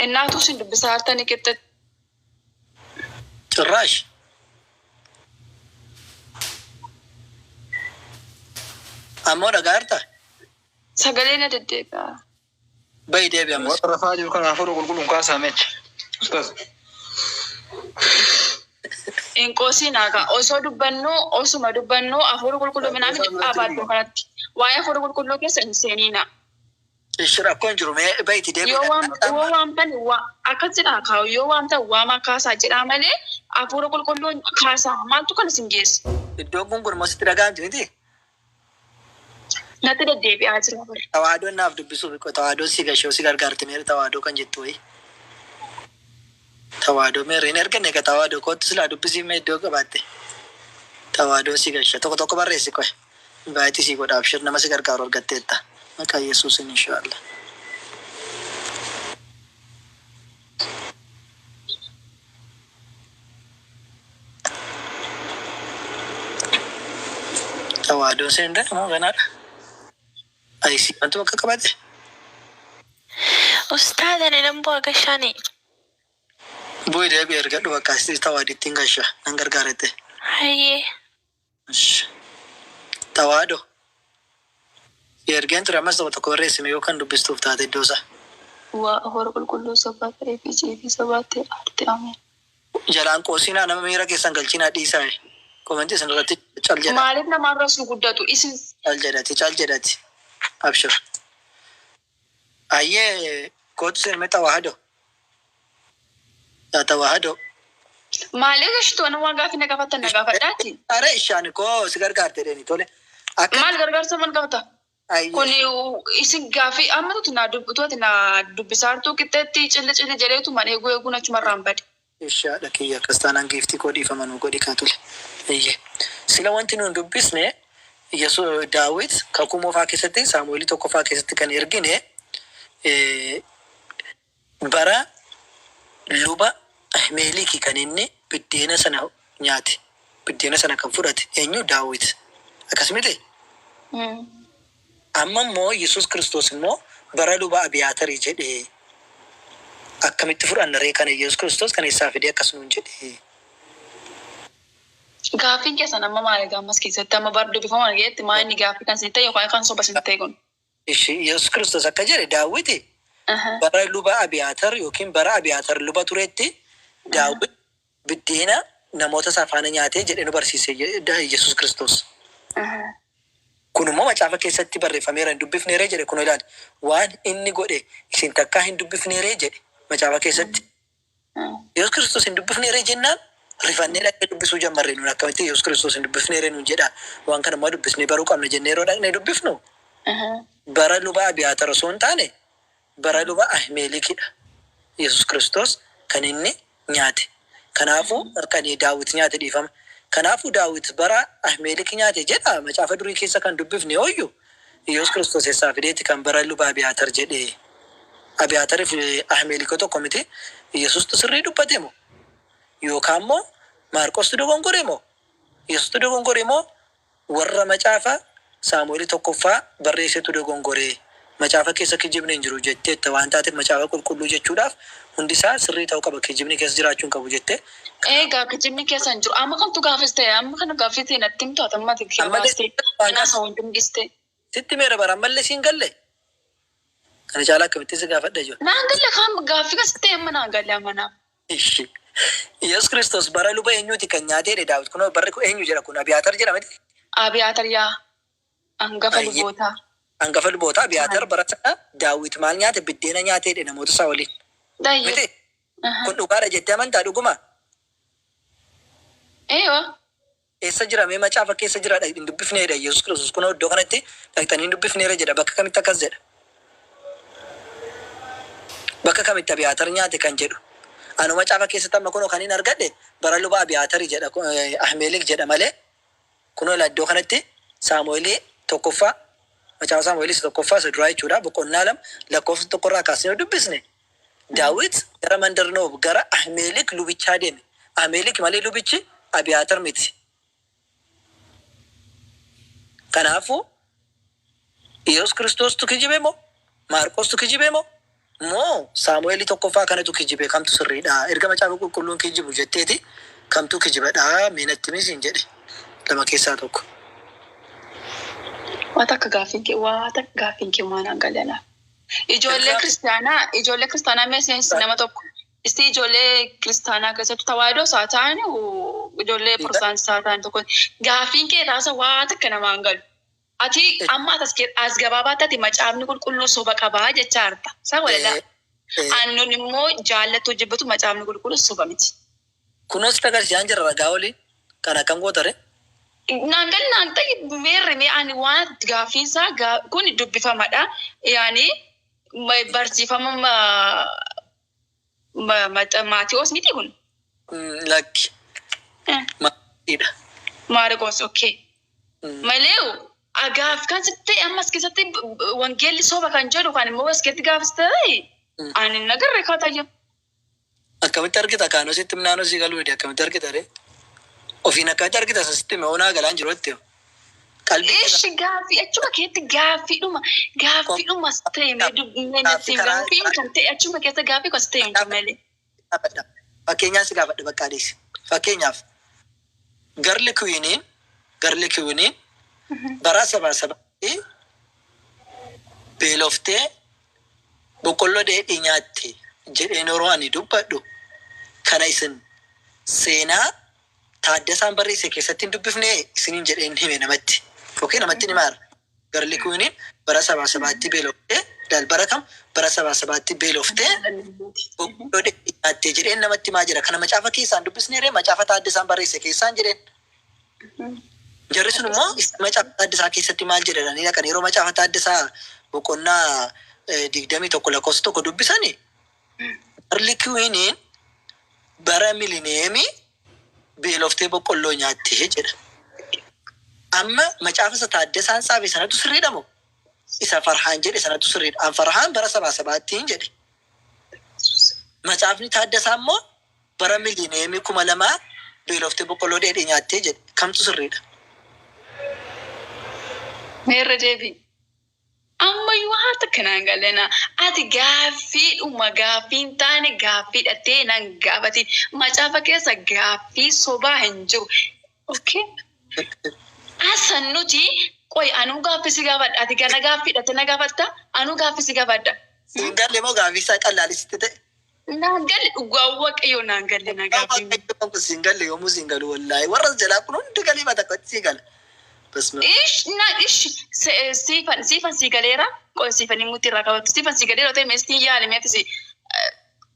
Innaatuu isin dubbisaa jirtanii qixxetti. Cirraash. Ammoo dhagaa jirtaa? Sagalee na deddeebi'a. Bahi deebi ammas. Warra rafaa jiru kana hafuura qulqulluun kaasaa meecha. Ustaz. Hin qoosiinaa kaa. Osoo dubbannuu osuma dubbannuu hafuura qulqulluu minaamin dhaabaa iddoo kanatti. Waa'ee hafuura qulqulluu keessa hin seeniinaa. Ishi rakkoo hin jiru mee bahiti deebi. Yoo waam yoo waamtan waa akkas jedhaa kaa yoo waamtan waamaa kaasaa jedhaa malee hafuura qulqulluun kaasaa maaltu kan isin geesse? Iddoon kun kun immoo sitti dhaga'amti miti? Natti deddeebi'aa jira bar. Tawaadoon naaf dubbisuuf qoy tawaadoon si gashee si gargaarti meeri tawaadoo kan jettu wayii. Tawaadoo meeri hin erganne ka tawaadoo koottu silaa dubbisiif mee iddoo qabaatte. Tawaadoon si gasha tokko tokko barreessi qoy. Invite sii godha abshir nama si gargaaru argatteetta. Maqaa Yesuusin inshallah. Tawaadoon seenudha moo ganaadha? Ayisii wantu bakka qabate. Ustaaz ani nan bu'a gashaani. Bu'i deebi'i ergadhu bakka asitti tawaadittiin gasha nan gargaarette. Hayyee. Ish. Tawaado. Si ergeen ture ammas tokko tokko barreessime yoo kan dubbistuuf taate iddoo isaa. Waa hafuura qulqulluu sobaa ta'ee fi ciifii sobaa ta'e aarte ameen. Jalaan qoosinaa nama miira keessan galchinaa dhiisaa comment isin irratti cal jedha. Maaliif namarra sun guddatu isin Cal jedhati cal jedhati abshir. Ayyee kootu sirme tawahado. Yaa tawahado. Maaliif gashitu ana waan gaaffii na gaafattan na gaafadhaati. Are ishaan koo si gargaarte dheeni tole. Akka Maal gargaarsa maal qabata? Ayyee. Kun isin gaaffii amma tuti naa dubbitu ati naa dubbisaartuu qixxeetti cilli cilli jedheetu man eeguu eeguun achumarraan bade. Ishaadha kiyya akkas taanaan giiftii koo dhiifama nuu godhi kaa tole. Eyyee. Sila wanti nuun dubbisne Yesu Daawit kakuu moofaa keessatti Saamu'eelii tokkoffaa keessatti kan ergine bara luba Ahimeeliki kan inni biddeena sana nyaate. Biddeena sana kan fudhate eenyu Daawit. Akkas miti? Amma immoo Yesuus Kiristoos immoo bara luba Abiyaatarii jedhee akkamitti fudhanna ree kana Yesuus Kiristoos kan eessaa fidee akkas nuun jedhee? Gaaffiin keessan amma maali egaa ammas keessatti amma bar dubbifama argeetti maa inni gaaffii kan isin ta'e yookaan kan soba isin ta'e kun? Ishi Yesuus Kiristoos akka jedhe Daawiti bara luba Abiyaatar yookiin bara Abiyaatar luba turetti Daawit biddeena namoota isaa faana nyaatee jedhee nu barsiise Yesuus Kiristoos. Kun immoo macaafa keessatti barreeffameera hin dubbifneeree jedhe kun ilaali. Waan inni godhe isin takkaa hin dubbifneeree jedhe macaafa keessatti. Yesuus Kiristoos hin dubbifneeree jennaan rifannee dhaqnee dubbisuu jammarre nuun akkamitti Yesuus Kiristoos hin dubbifneeree nuun jedha waan kana immoo dubbisnee baruu qabna jennee yeroo dhaqnee dubbifnu bara luba Abiyaatar osoo hin taane bara luba Ahimeelikidha. Yesuus Kiristoos kan inni nyaate. Kanaafuu kan Daawit nyaate dhiifama. Kanaafuu Daawit bara Ahimeelik nyaate jedha macaafa durii keessa kan dubbifne ooyyu Yesuus Kiristoos eessaa fideeti kan bara luba Abiyaatar jedhee. Abiyaatar fi Ahimeelik tokko miti. Yesuustu sirrii dubbate moo? Yookaan immoo Maarqostu dogongore moo? Yesuustu dogongore moo? Warra macaafa Saamu'eel tokkoffaa barreessetu dogongoree macaafa keessa kijibni hin jiru jetteetta waan taateef macaafa qulqulluu jechuudhaaf hundi isaa sirrii ta'uu qaba, kijibni keessa jiraachuu hin qabu jettee. Egaa kijibni keessa hin jiru. Amma kamtu gaafis ta'e, amma kana gaaffii ta'e natti himtu ati amma ati Ammallee baastee kanaas wanti hundiste. Sitti meera bara ammallee siin galle. Kana caalaa akkamitti si gaafadha jiru. Naan galle kaan gaaffii kas ta'e amma naan galle amma naaf. Ishi. Yesuus Kiristoos bara luba eenyuuti kan nyaatee Daawit? Kunoo barri kun eenyu jedha kun? Abiyaatar jedhama miti? Abiyaatar yaa hangafa Ayyee. lubootaa. Hangafa lubootaa Abiyaatar bara sana Daawit maal nyaate? Biddeena nyaatee namoota isaa waliin. Dayyee. Miti? Kun dhugaadha jettee amantaa dhuguma? Eewa. Eessa jira mee? Macaafa keessa jira hin dubbifneedha Yesuus Kiristoos kunoo iddoo kanatti dhaqxanii hin dubbifneera jedha. Bakka kamitti akkas jedha? Bakka kamitti Abiyaatar nyaate kan jedhu? Anu macaafa keessatti amma kunoo kan hin argadhe bara luba Abiyaatari jedha, Ahmeelik jedha malee kunoo iddoo kanatti Saamu'eelii tokkoffaa, macaafa Saamu'eelii isa tokkoffaa isa duraa jechuudha, boqonnaa 2 lakkoofsa 1rraa kaasnee yoo dubbisne, Daawit gara mandar Noob gara Ahmeelik lubichaa deeme. Ahmeelik malee lubichi Abiyaatar miti. Kanaafuu Yesuus Kiristoostu kijibe moo? Maarqostu kijibe moo? Moo Saamu'eelii tokkoffaa kanatu kijibe? Kamtu sirriidha? Erga macaafa qulqulluun kijibu jetteeti kamtu kijibadha? Mee natti himi siin jedhe. Lama keessaa tokko. Waa takka gaaffiin kee waan hangalana. Ijoollee kiristaanaa, ijoollee kiristaanaa mee seensi nama tokko. Isti ijoollee kiristaanaa keessattuu tawaahidoo isaa ta'an, ijoollee protestaantii isaa ta'an tokko gaaffiin kee taasa waa takka namaan galu. Ati amma as gabaabaatti ati macaafni qulqulluu soba qabaa jechaa jirta. Isaa walalaa. Annuun immoo jaallattuu jibbatu macaafni qulqulluu soba miti. Kunuun sitti agarsiisaan jira ragaa waliin. Kan akkam gootare? Naan gal naan ta'e meerre mee ani waan gaaffiin isaa kun dubbifamadha. Yaani barsiifama Maatiyoos miti kun? Lakki. Maatiidha. Maarqoos, okay. Malee gaaf kan sitti ta'e ammas keessatti wangeelli soba kan jedhu kan immoo as keessatti gaafis ta'e ani nagarre kaatayyo. Akkamitti argita? Kaanoo sitti naannoo sii galuu dide akkamitti argita ree? Ofiin akkamitti argita? Isa sitti hime onaa galaan jiru itti. Qalbii Ishi gaaffii achuma keessatti gaaffiidhuma ta'e mee dubbinee natti gaaffiin kan ta'e achuma keessa gaaffii kos ta'e miti malee. Gaafadha. Fakkeenyaaf si gaafadha bakka adeesi. Fakkeenyaaf Girl Queeniin bara saba sabaatti beeloftee boqqolloo dheedhii nyaatti jedheen yeroo ani dubbadhu kana isin seenaa Taaddasaan barreesse keessatti hin dubbifne isiniin jedheen hime namatti. Okay, namatti ni maara. Girl Queeniin bara sabaa sabaatti beeloftee daal bara kam bara sabaa sabaatti beeloftee boqqolloo dheedhii nyaattee jedheen namatti himaa jira. Kana macaafa keessaan dubbisneeree macaafa Taaddasaan barreesse keessaan jedheen. Jarri sun immoo macaafa Taaddasaa keessatti maal jedhanii dhaqan yeroo macaafa Taaddasaa boqonnaa 21 lakkoofsa 1 dubbisani, Girl Queeniin bara milineemii beeloftee boqqolloo nyaattee jedha. Amma macaafa isa Taaddasaan tsaafe sanatu sirriidha moo? Isa Farhaan jedhe sanatu sirriidha? An Farhaan bara sabaa sabaattiin jedhe. Macaafni Taaddasaa immoo bara milineemii 2000 beeloftee boqqolloo dheedhii nyaattee jedhe. Kamtu sirriidha? Meerra deebi. Ammayyuu haa takka naan galena. Ati gaaffiidhuma gaaffii hin taane gaaffii dhattee nan gaafatin. Macaafa keessa gaaffii sobaa hin jiru. Okay? Asan nuti qoy anuu gaaffii si gaafadha. Ati gana gaaffii dhattee na gaafatta. Anuu gaaffii si gaafadha. Siin galle moo gaaffii isaa qallaalisitti ta'e? Naan galle, dhugaa Waaqayyoo naan galle na gaaffiin. Siin galle, yoomuu siin galu wallaahi. Warra jalaa kun hundi galii mata akkatti sii gala. Basma. Ish na ish siifan sii galeera. Qoy siifan himuutti irraa qabatu. Siifan sii galeera ta'e meestiin yaali meetis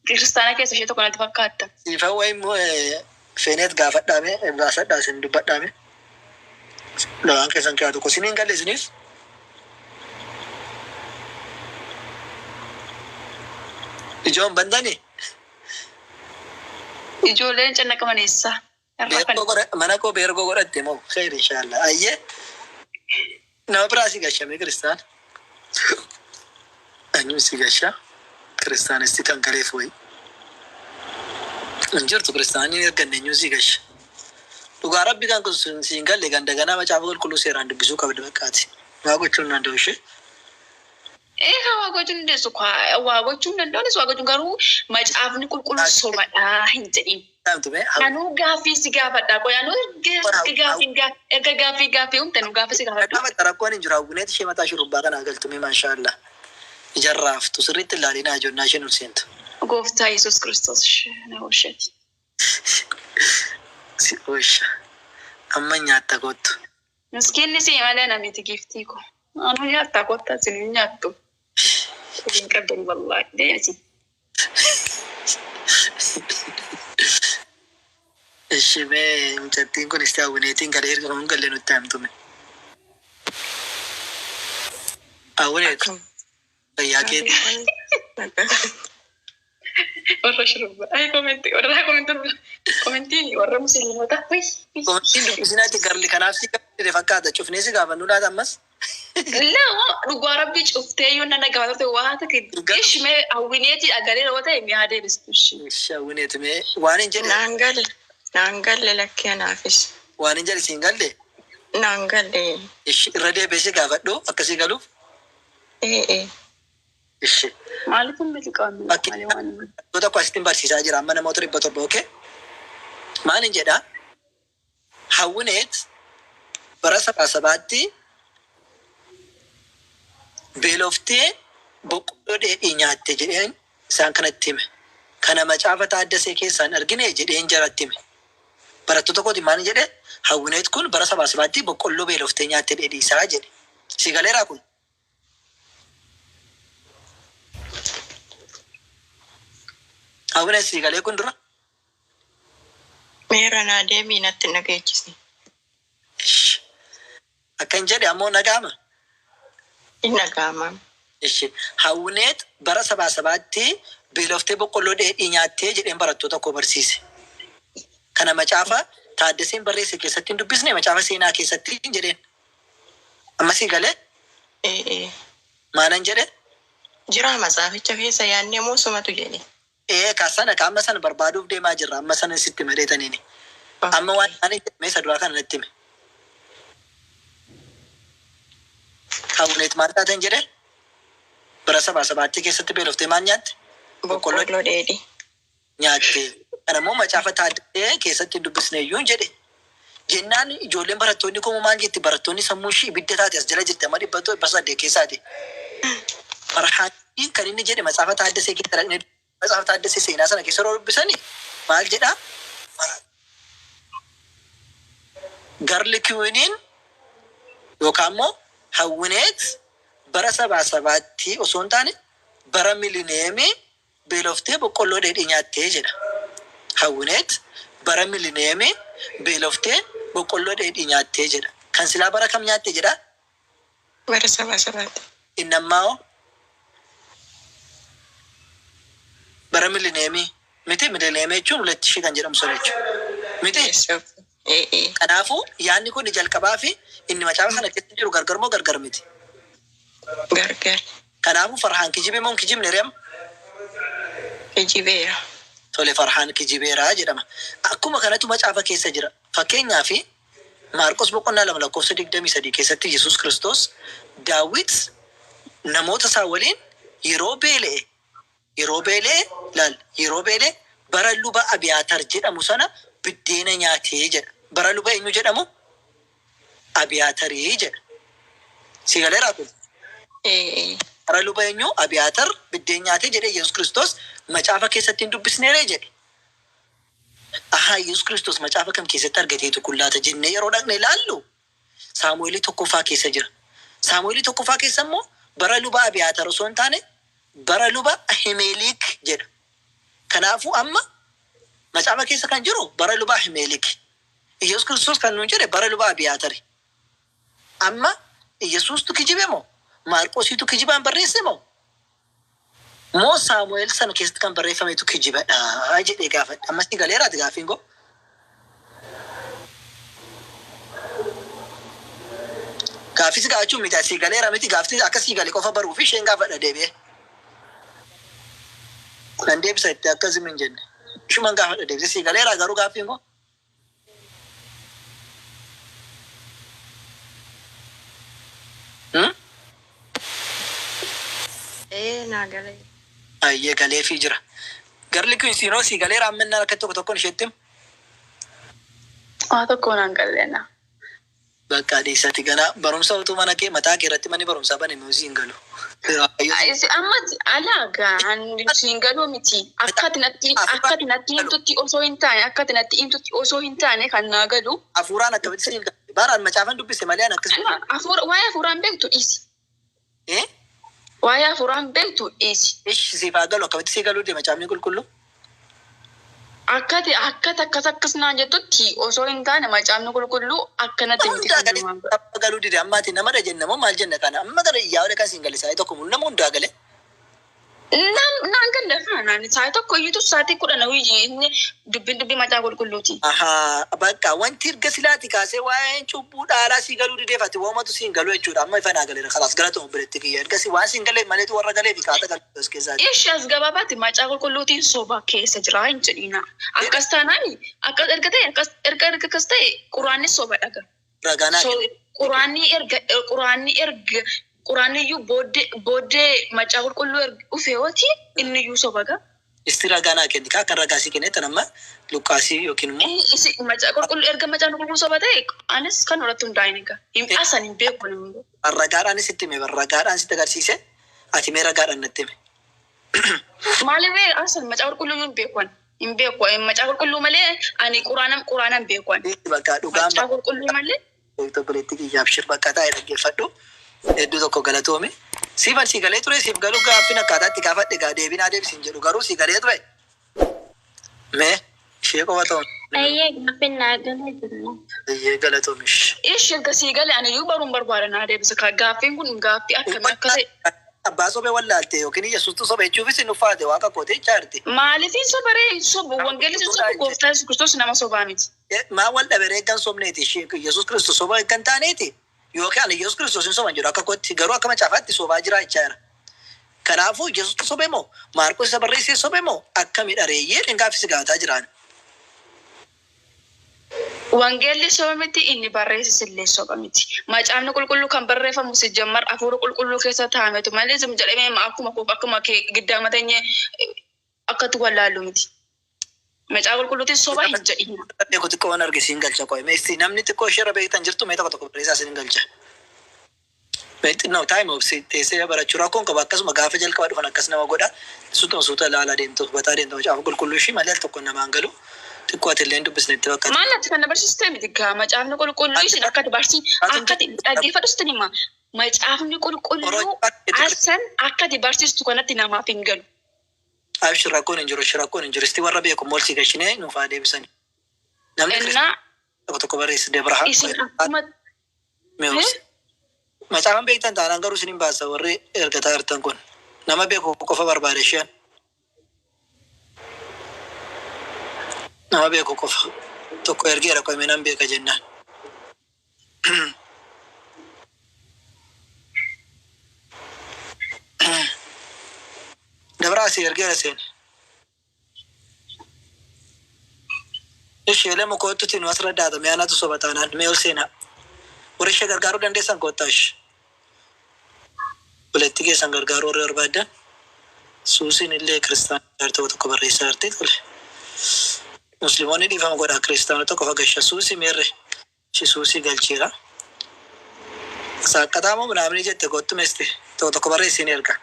kiristaana keessa ishee tokko natti fakkaatta. Siifan wayi immoo feeneet gaafadhaame baasadhaa isin dubbadhaame. Lamaan keessan keessaa tokko isiniin galle isiniif. Ijoon bandani. Ijoolleen cannaqamaneessa. Beergoo mana koo beergoo godhatte moo kheer inshallah. Ayyee. Nama biraa si gashame kiristaan. Eenyu si gasha? Kiristaanisti kan galeef wayi. Hin jirtu kiristaanii hin erganne, eenyu si gasha? Dhugaa rabbi kan kun siin galle ganda ganaa macaafa qulqulluu seeraan dubbisuu qabda baqqaati. Waa gochuun danda'u ishee. Eegaa waa gochuu dandeessu waa gochuu hin danda'anis waa gochuu garuu macaafni qulqulluu sobadhaa hin jedhin. Anuu gaaffii si gaafadha qoy anuu erga gaaffii erga gaaffii gaaffii uumte nu gaaffii si gaafadhu. Gaafadha rakkoon hin jiru hawwineet ishee mataa shurrubbaa kana galtumee maashaallah. Ijarraaftu sirriitti ilaalinaa ijonnaa isheen ol seentu. Gooftaa Yesuus Kiristoos na oolcheeti. Si oolcha. Amma nyaatta kottu. Miskiinni si malee namiti giiftii ko. Anuu nyaattaa kottaa isin hin nyaattu. Hin qabdan wallaahi deemsi. Ishi mee mucattiin kun isti hawwineetiin galee erga kun galee nutti hamtume. Hawwineet fayyaa keetti. Warra shurrubbaa. Ay komentii warra komentii komentiin warra musliimota. Komentiin dubbisinaatti garli kanaaf si gaafate fakkaata cufnee si gaafannu laata ammas. Lama dhugaa rabbii cuftee yoo nana gaafate waa ta'e ishmee hawwineetii dhagalee yoo ta'e mi'aa deebistu ishee. Ishi hawwineet mee waan hin jedhe. Naan galle naan galle lakkee anaafis. Waan hin jedhe siin galle. Naan galle. Ishi irra deebi'ee si gaafadhu akkasii galuuf. Ee. Ishi. Maaliif hin miliqamu? Fakkii tokko asitti barsiisaa jira amma namoota 700 okee. Maal hin jedhaa? Hawwineet bara sabaa sabaatti beeloftee boqqolloo dheedhii nyaatte jedheen isaan kanatti hime. Kana macaafa Taaddasee keessaan argine jedheen jaratti hime. Barattoota kooti maal jedhe? Hawwineet kun bara sabaa sabaatti boqqolloo beeloftee nyaatte dheedhii isaa jedhe. Si galeeraa kun? Hawwineet si galee kun dura? Meera naa deebii natti dhageechisi. Akkan jedhe ammoo nagaama. Hin dhaga'ama. Ishi hawwineet bara sabaa sabaatti beeloftee boqqolloo dheedhii nyaattee jedheen barattoota koo barsiise. Kana macaafa Taaddaseen barreesse keessatti hin dubbisne macaafa seenaa keessatti hin jedheen. Amma sii galee? Ee. Maalan jedhe? Jira matsaaficha keessa yaadnee moo sumatu jedhe? Ee ka sana ka amma sana barbaaduuf deemaa jirra amma sana sitti mareetaniini. Amma waan ani jedhame isa duraa kana natti hime. Hawwineet maal taateen jedhe? Bara sabaa sabaatti keessatti beeloftee maal nyaatte? Boqqolloo dheedhii. Nyaatte. Kana immoo macaafa Taaddasee keessatti hin dubbisne iyyuu hin jedhe. Jennaan ijoolleen barattoonni koo maal jetti? Barattoonni sammuu ishii ibidda taate as jala jirti amma 800 keessaati. Farhaaniin kan inni jedhe macaafa Taaddasee keessa dhaqnee macaafa Taaddasee seenaa sana keessa yeroo dubbisani maal jedhaa? Garli kiwiniin yookaan immoo hawwineet bara sabaa sabaatti osoo hin taane bara milineemii beeloftee boqqolloo dheedhii nyaattee jedha. Hawwineet bara milineemii beeloftee boqqolloo dheedhii nyaattee jedha. Kan silaa bara kam nyaatte jedha? Bara sabaa sabaatti. Inni ammaa hoo? Bara milineemii miti milineemii jechuun huletti ishee kan jedhamu sana jechuudha. Miti? Kanaafuu yaadni kun jalqabaa fi inni macaafa sana keessa jiru gargar moo gargar miti? Gargar. Kanaafuu Farhaan kijibe moo hin kijibne reema? Kijibeera. Tole Farhaan kijibeera jedhama. Akkuma kanatu macaafa keessa jira. Fakkeenyaaf Maarqos boqonnaa 2 lakkoofsa 23 keessatti Yesuus Kiristoos Daawit namoota isaa waliin yeroo beela'e yeroo beela'e laal yeroo beela'e bara luba Abiyaatar jedhamu sana biddeena nyaatee jedha. Bara luba eenyu jedhamu? Abiyaatarii jedha. Si galeeraa kun? Bara luba eenyu? Abiyaatar biddeen nyaatee jedhee Yesuus Kiristoos macaafa keessatti hin dubbisneeree jedhe. Ahaa Yesuus Kiristoos macaafa kam keessatti argateetu kun laata jennee yeroo dhaqne ilaallu Saamu'eelii tokkoffaa keessa jira. Saamu'eelii tokkoffaa keessa immoo bara luba Abiyaatar osoo hin taane bara luba Ahimeeliik jedha. Kanaafuu amma macaafa keessa kan jiru bara luba Ahimeeliik. Yesuus Kiristoos kan nuun jedhe bara luba Abiyaatari. Amma Yesuustu kijibe moo? Maarqosiitu kijibaan barreesse moo? Moo Saamu'eel sana keessatti kan barreeffametu kijibadha jedhee gaafadhe. Ammas ni galeeraati gaaffiin koo. Gaaffis gaafachuu miti asii galeera miti gaaffis akka sii gale qofa baruu fi isheen gaafadha deebi'ee. Nan deebisa itti akka zim hin jenne. Ishuman gaafadha deebisee sii galeera garuu gaaffiin koo. Naa galee. Ayyee, galeefii jira. Garli kun siinoo sii galeera ammannaan akka tokko tokkoon isheetti himu. Waa tokko naan galleena. Bakka dhiisati gana barumsa utuu mana kee mataa kee irratti manni barumsaa bane muuzii hin galu. Amma alaa siin galuu miti. Akka ati natti himtutti osoo hin taane, akka ati natti himtutti osoo hin taane kan naa galu. Hafuuraan akkamitti siin galu? Baaraan macaafan dubbise malee an akkas. Hafuura, waa'ee hafuuraan beektu dhiisi. Eh? Waa'ee hafuuraan beektu dhiisi. Ish, siif haa galu, akkamitti sii galuu deema macaafni qulqulluu? Akkati akkati akkas akkas naan jettutti osoo hin taane macaafni qulqulluu akkanatti miti Hundaa kan galee namaa galu. amma galuu dide ammaati namadha jenna moo maal jenna kana amma kana iyyaa olee kan siin gale saayii tokko nama hundaa gale. Naan naan galle naan saayii tokko iyyuu sa'aatii 10 hojii inni dubbiin dubbii macaafa qulqulluuti. Ahaa, bakka wanti erga silaati kaasee waa'een cubbuu dhaalaa sii galuu dideef ati waamatu siin galuu jechuudha. Amma ifa naa galeera, kalaas, galatuma obboleetti kiyya. Ergasii waan siin galee maleetu warra galee fi kaata galuu as keessaati. Ishi as gabaabaatti macaafa qulqulluutiin soba keessa jira hin jedhina. Akkas taanaan akkas erga ta'e, akkas erga erga akkas ta'e, quraanni soba dhaga. Ragaa naa So kenni. Quraanni erga quraanni iyyuu booddee macaafa qulqulluu erga dhufe yooti inni iyyuu soba gaa. Isti ragaa naa kenni kaa kan ragaa sii kenne tan amma Luqqaasii yookiin immoo Isi macaafa qulqulluu erga macaafni qulqulluu soba ta'e anis kan irratti hundaa'in egaa. Hin asan hin beeku ani. Ragaadhaanis itti hime, ragaadhaan sitti agarsiise, ati mee ragaadhaan natti hime. Maaliif asan macaafa qulqulluu hin beeku ani. Hin beeku macaafa qulqulluu malee, ani quraana hin beeku ani. Bakka dhugaan Macaafa qulqulluu malee. Obboleetti kiyyaaf shir bakka taa'e dhaggeeffadhu. Hedduu tokko galatoomi. Siif sii galee ture, siif galuu gaaffiin akkaataa itti gaafadhe gaa deebinaa deebisiin jedhu garuu sii galee ture. Mee ishee qofa ta'u. Ayyee, gaaffiin naa galee jira. Eeyyee, galatoomish. Ishi erga sii galee ani iyyuu baruun barbaada naa deebisa. Gaaffiin kun gaaffii akkamii akka ta'e. Abbaa sobee wallaalte yookiin Yesuustu sobe jechuufis hin uffaate waaqa kootee jechaarti. Maaliif hin sobaree? Hin sobu, wangeelli hin sobu, gooftaa Yesuus Kiristoos nama sobaa miti. Maa wal dhaberee eeggan sobneeti ishee Yesuus Kiristoos soba eeggan taaneeti yookiin ani Yesuus Kiristoos hin soban jedhu akka kootti, garuu akka macaafaatti sobaa jira jechaa jira. Kanaafuu Yesuustu sobe moo Maarqos isa barreessee sobe moo akkamidha reeyyee dhingaaffisi gaafataa jiraan? Wangeelli soba miti, inni barreessis illee soba miti. Macaafni qulqulluu kan barreeffamu si jammar hafuura qulqulluu keessa taa'ametu malee zim jedhamee akkuma koof akkuma kee giddaa mateenyee akkatti wallaallu miti. Macaafa qulqulluutiin soba hin jedhin. Beeku xiqqoo waan arge siin galcha qo'e. Meessi namni xiqqoo ishee beektan jirtu mee tokko tokko barreessaa siin galcha. Mee xinnoo taa'ime obsi teessee barachuu rakkoon qaba, akkasuma gaafa jalqaba dhufan akkas nama godha. Suutuma suuta ilaalaa deemtu, hubataa deemtu macaafa qulqulluu ishii malee al tokko namaan galu. Xiqqoo ati illee dubbisne itti fakkaata. Maal ati kan na barsiiste miti gaa macaafni qulqulluu isin akka ati barsi akka ati dhaggeeffadhu sitti hima. Macaafni qulqulluu asan akka ati barsiistu kanatti namaaf hin galu. Abshir, rakkoon hin jiru, rakkoon hin jiru. Isti warra beeku mool si gashinee nuuf haa deebisani. Namni Innaa tokko tokko barreesse Debraha. Isin akkuma Mee obsi. Macaafan beektan taanaan garuu isin hin baasa warri ergataa jirtan kun. Nama beeku qofa barbaade isheen. Nama beeku qofa. Tokko ergeera qo'ime nan beeka jennaan. Dabraa si ergeera seen. Ishee lama kootutti nu asirra daatame anatu soba taanaan mee ol seenaa. Warri ishee gargaaruu dandeessan koottaa ishee. Buletti keessan gargaaruu warri barbaadan. Suusiin illee kiristaanota tokko tokko barreessaa jirti tole. Musliimoonni dhiifama godhaa, kiristaanota qofa gasha. Suusii meerre? Ishee suusii galcheera. Saaqqataa moo minaamni jette kottu meeste tokko tokko barreessiin erga.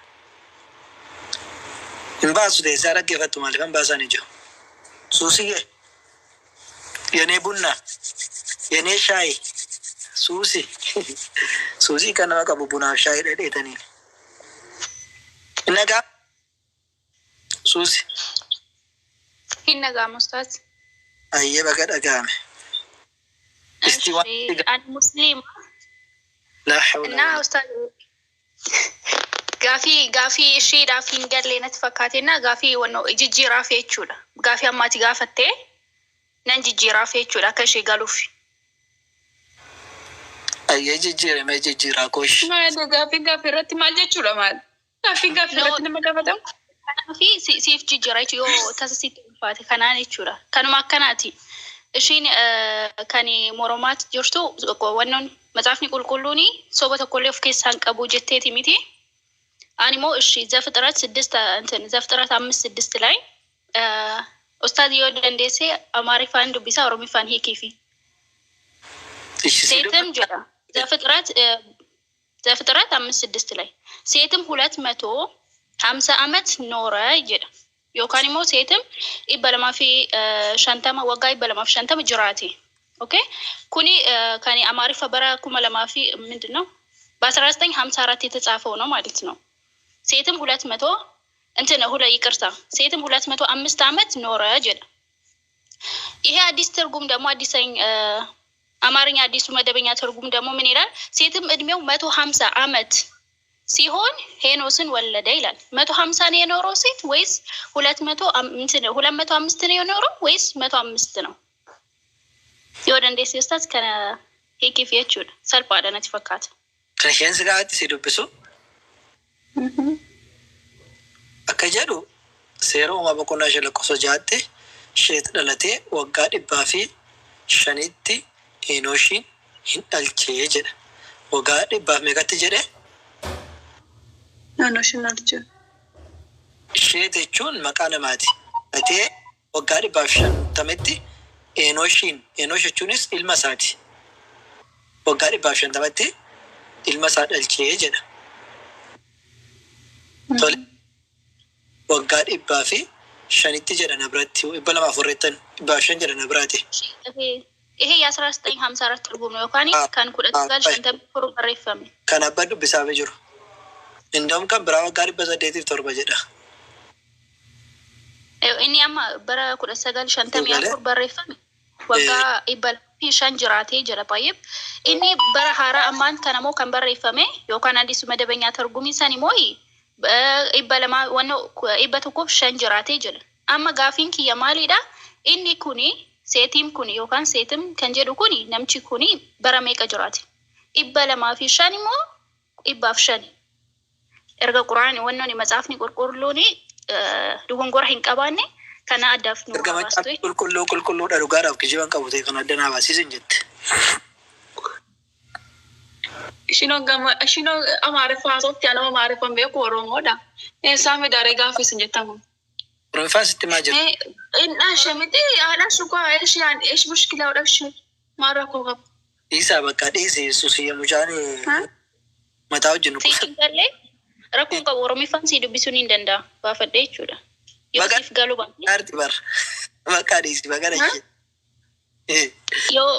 Hin baasu, teessaa dhaggeeffattu, maaliif hin baasan ijoo? Suusiyyee. የኔ ቡና፣ የኔ ሻይ suusi suusii kan nama qabu bunaaf shaayii dhadheetanii. Nagaa suusi. Hin dhaga'amu, ustaaz. Ayyee, baga dhaga'ame. Isti waan Ani musliima. لا حول እና ustaaz, gaafii isheedhaaf hin galle natti fakkaate na gaafii wannoo jijjiiraaf jechuudha. Gaafii ammaati gaafattee nan jijjiiraaf jechuudha akka ishee galuuf. Ayyee, jijjiirame, jijjiiraa koosh. Maal gaaffii irratti maal jechuudha maal? Gaaffii irratti nama gaafatamu? Kanaafi siif jijjiira jechuudha yoo tasa sitti ulfaate kanaan jechuudha. Kanuma akkanaati. Ishiin kan moromaatti jirtu wannoon macaafni qulqulluun soba tokkollee of keessaa hin qabu jetteeti miti. Ani immoo ishii Zafxirat 6 እንትን Zafxirat 5:6 ላይ ኡስታዝ yoo dandeesse Amaariffaan dubbisa, Oromiffaan hiikiifi. Ishi si ሴትም jedha ዘፍጥረት 5:6 ላይ ሴትም 250 ዓመት ኖረ jedha. Yookaan immoo seetim 250, waggaa 250 jiraate. Okay, kuni kan Amaariffa bara kuma lamaa fi ምንድን ነው በ1954 የተጻፈው ነው ማለት ነው። ሴትም 200 እንትን ሁለ ይቅርታ ሴትም 205 ዓመት ኖረ jedha። ይሄ አዲስ ትርጉም ደግሞ አዲስ አማርኛ አዲሱ መደበኛ ትርጉም ደግሞ ምን ይላል? ሴትም እድሜው 150 ዓመት ሲሆን ሄኖስን ወለደ ይላል። 150 ነው የኖረው ሴት ወይስ 200 እንትን 205 ነው የኖረው ወይስ 105 ነው? Yoo dandeesse ustaaz kana hiikiif jechuudha. Salphaadha natti fakkaata. Kan isheen si gaafatti si dubbisu akka jedhu seera uumaa boqonnaa 5 lakkoofsa 6tti Sheet dhalatee waggaa 105tti Enooshiin hin dhalchee jedha. Waggaa dhibbaaf meeqatti jedhe? Naannoo dhalche. Sheet jechuun maqaa namaati. Dhalatee waggaa 150tti Enooshiin, Enoosh jechuunis ilma isaati. Waggaa 150tti ilma isaa dhalchee jedha. Tole. Waggaa 105tti jedha na biratti, 200 afurreettan 105 jedha na biraati. ይሄ የ1954 ትርጉም ነው yookaan kan 1954 barreeffame. Kan abbaan dubbisaafii jiru. Inda'um kan biraa waggaa 807 jedha. Inni amma bara 1954 barreeffame waggaa 205 jiraatee jira baay'ee. Inni bara haaraa ammaan kana immoo kan barreeffame yookaan አዲሱ መደበኛ ትርጉም san immoo 200 wanno 105 jiraatee jira. Amma gaafiin kiyya maalidha? Inni kuni seetiin kuni yookaan seetim kan jedhu kuni namchi kuni bara meeqa jiraate? 205 immoo 105? Erga quraani wannooni matsaafni qulqulluuni dogongora hin qabaanne kana addaaf nu Erga baastu. Macaafni qulqulluu qulqulluudha, dhugaadhaaf kijiban qabu ta'e kan adda naa baasisin jette. Ishiin Amaariffaa haasofti, anama Amaariffaan beeku Oromoodha. Eessaa fidaree gaaffii isin jettamu? Oromiffaan sitti maa jira? Inni miti haadha shukaa eesh yaan eesh mushkilaa odhabshi maal rakkoo qaba? Dhiisaa bakka dhiisi susiyya mucaan mataa wajjin nu Siif hin galle, rakkoon qabu, Oromiffaan si dubbisuun hin danda'a gaafadhe jechuudha. Yoo Baga siif galuu baate Aarti bar. Bakka dhiisi baga dhashee. Yoo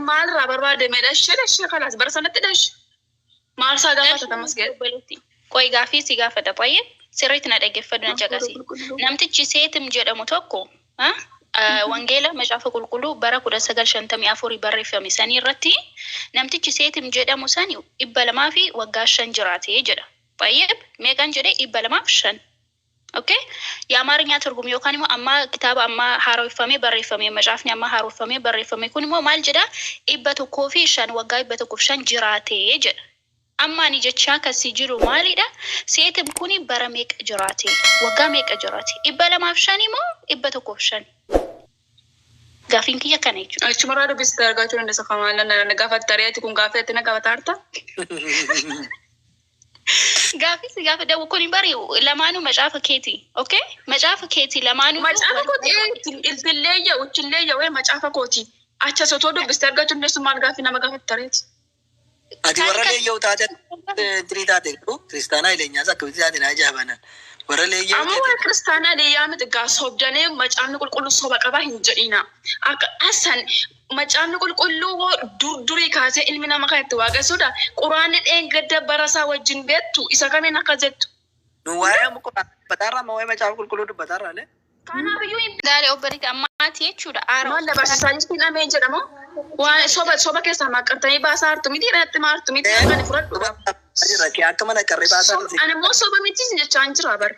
Maalirraa barbaadame dhashee dhashee kalaas bara sanatti dhashe. Maal isaa gaafata tamasgee? Qoy, gaafii si gaafata, baay'ee sirriitti na dhaggeeffadhu, na caqasi. Namtichi Seetim jedhamu tokko wangeela macaafa qulqulluu bara 1954 barreeffame sanii irratti namtichi Seetim jedhamu sani 200 fi waggaa 5 jiraate jedha. Baay'ee meeqan jedhe? 205. Okay? የአማርኛ ትርጉም yookaan immoo amma kitaaba amma haaromfamee barreeffame, macaafni amma haaromfamee barreeffame kun immoo maal jedha? 105, waggaa 105 jiraate jedha. Amma ani jechaa kasii jiru maalidha? Seetim kuni bara meeqa jiraate? Waggaa meeqa jiraate? 205 immoo 105? Gaafiin kiyya kana jechuudha. Achumarraa dubbistee argachuu dandeessa. Kamaan na gaafatta reeti kun gaaffii ati na gaafata. Gaafii si gaafa dawu kun bari lamaanuu macaafa keeti. Okay? Macaafa keeti lamaanuu. Macaafa kooti ilbillee yaa'u uchillee yaa'u macaafa kooti. Acha sotoo dubbistee argachuu dandeessu maal gaaffii nama gaafatta reeti? Ati warra leeyyoo taate tirii taate garuu kiristaanaa ileenyaas akkamitti taate naa jaabanan. Warra leeyyoo Amma warra kiristaanaa leeyyaa miti gaa sobdanee macaafni qulqulluu soba qabaa hin jedhina. Akka asan macaafni qulqulluu dur durii kaasee ilmi namaa kan itti waaqessuudha. Quraanni dheengadda barasaa wajjin beektu isa kamiin akka jettu. Nu waa'ee dubbataarraa amma waa'ee macaafa qulqulluu dubbataarraa lee. Kanaaf iyyuu Gaarii obboleetti ammaati jechuudha. Aara. Maal dabarsiisaa jirtiin ameen jedhamu. Waan soba soba keessaa maqqartanii baasaa hartu miti irratti maartu miti kan fudhadhu. Jira kee akka mana qarree baasaa jirti. Ani immoo soba miti jechaa hin jira bara.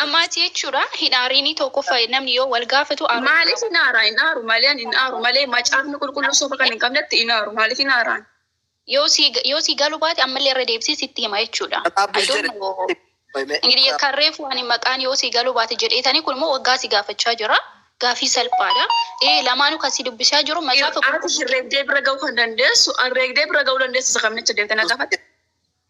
Ammaati jechuudha. Hin aariinii tokkoffaa namni yoo wal gaafatu aaruu Maaliif hin aaraa? Hin aaru malee, ani hin aaru malee, macaafni qulqulluu soba kan hin qabnetti hin aaru, maaliif hin aaraan? Yoo si galuu baate ammallee irra deebisee sitti hima jechuudha. I don't know. እንግዲህ የካሬፉ ani maqaan yoo si galuu baate jedheetanii kun immoo waggaa si gaafachaa jira. Gaafii salphaadha. Ee lamaanuu kan si dubbisaa jiru macaafa Ati herreegdee bira ga'uu kan dandeessu, herreegdee bira ga'uu dandeessu isa kamnicha deemtee na gaafatte.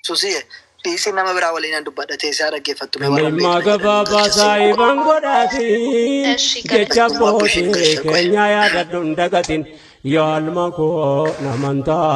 Susiye Dhiisi, nama biraa waliin an dubbadha, teessaa dhaggeeffattu mee warra hin Dhimma beekne jedhanii gabaabaa galcha seenu. saahiban godhaatiin Eshi jecha galatooma. abbootii keenya yaadadhu hin dagatin, yaa ilma koo namantaa.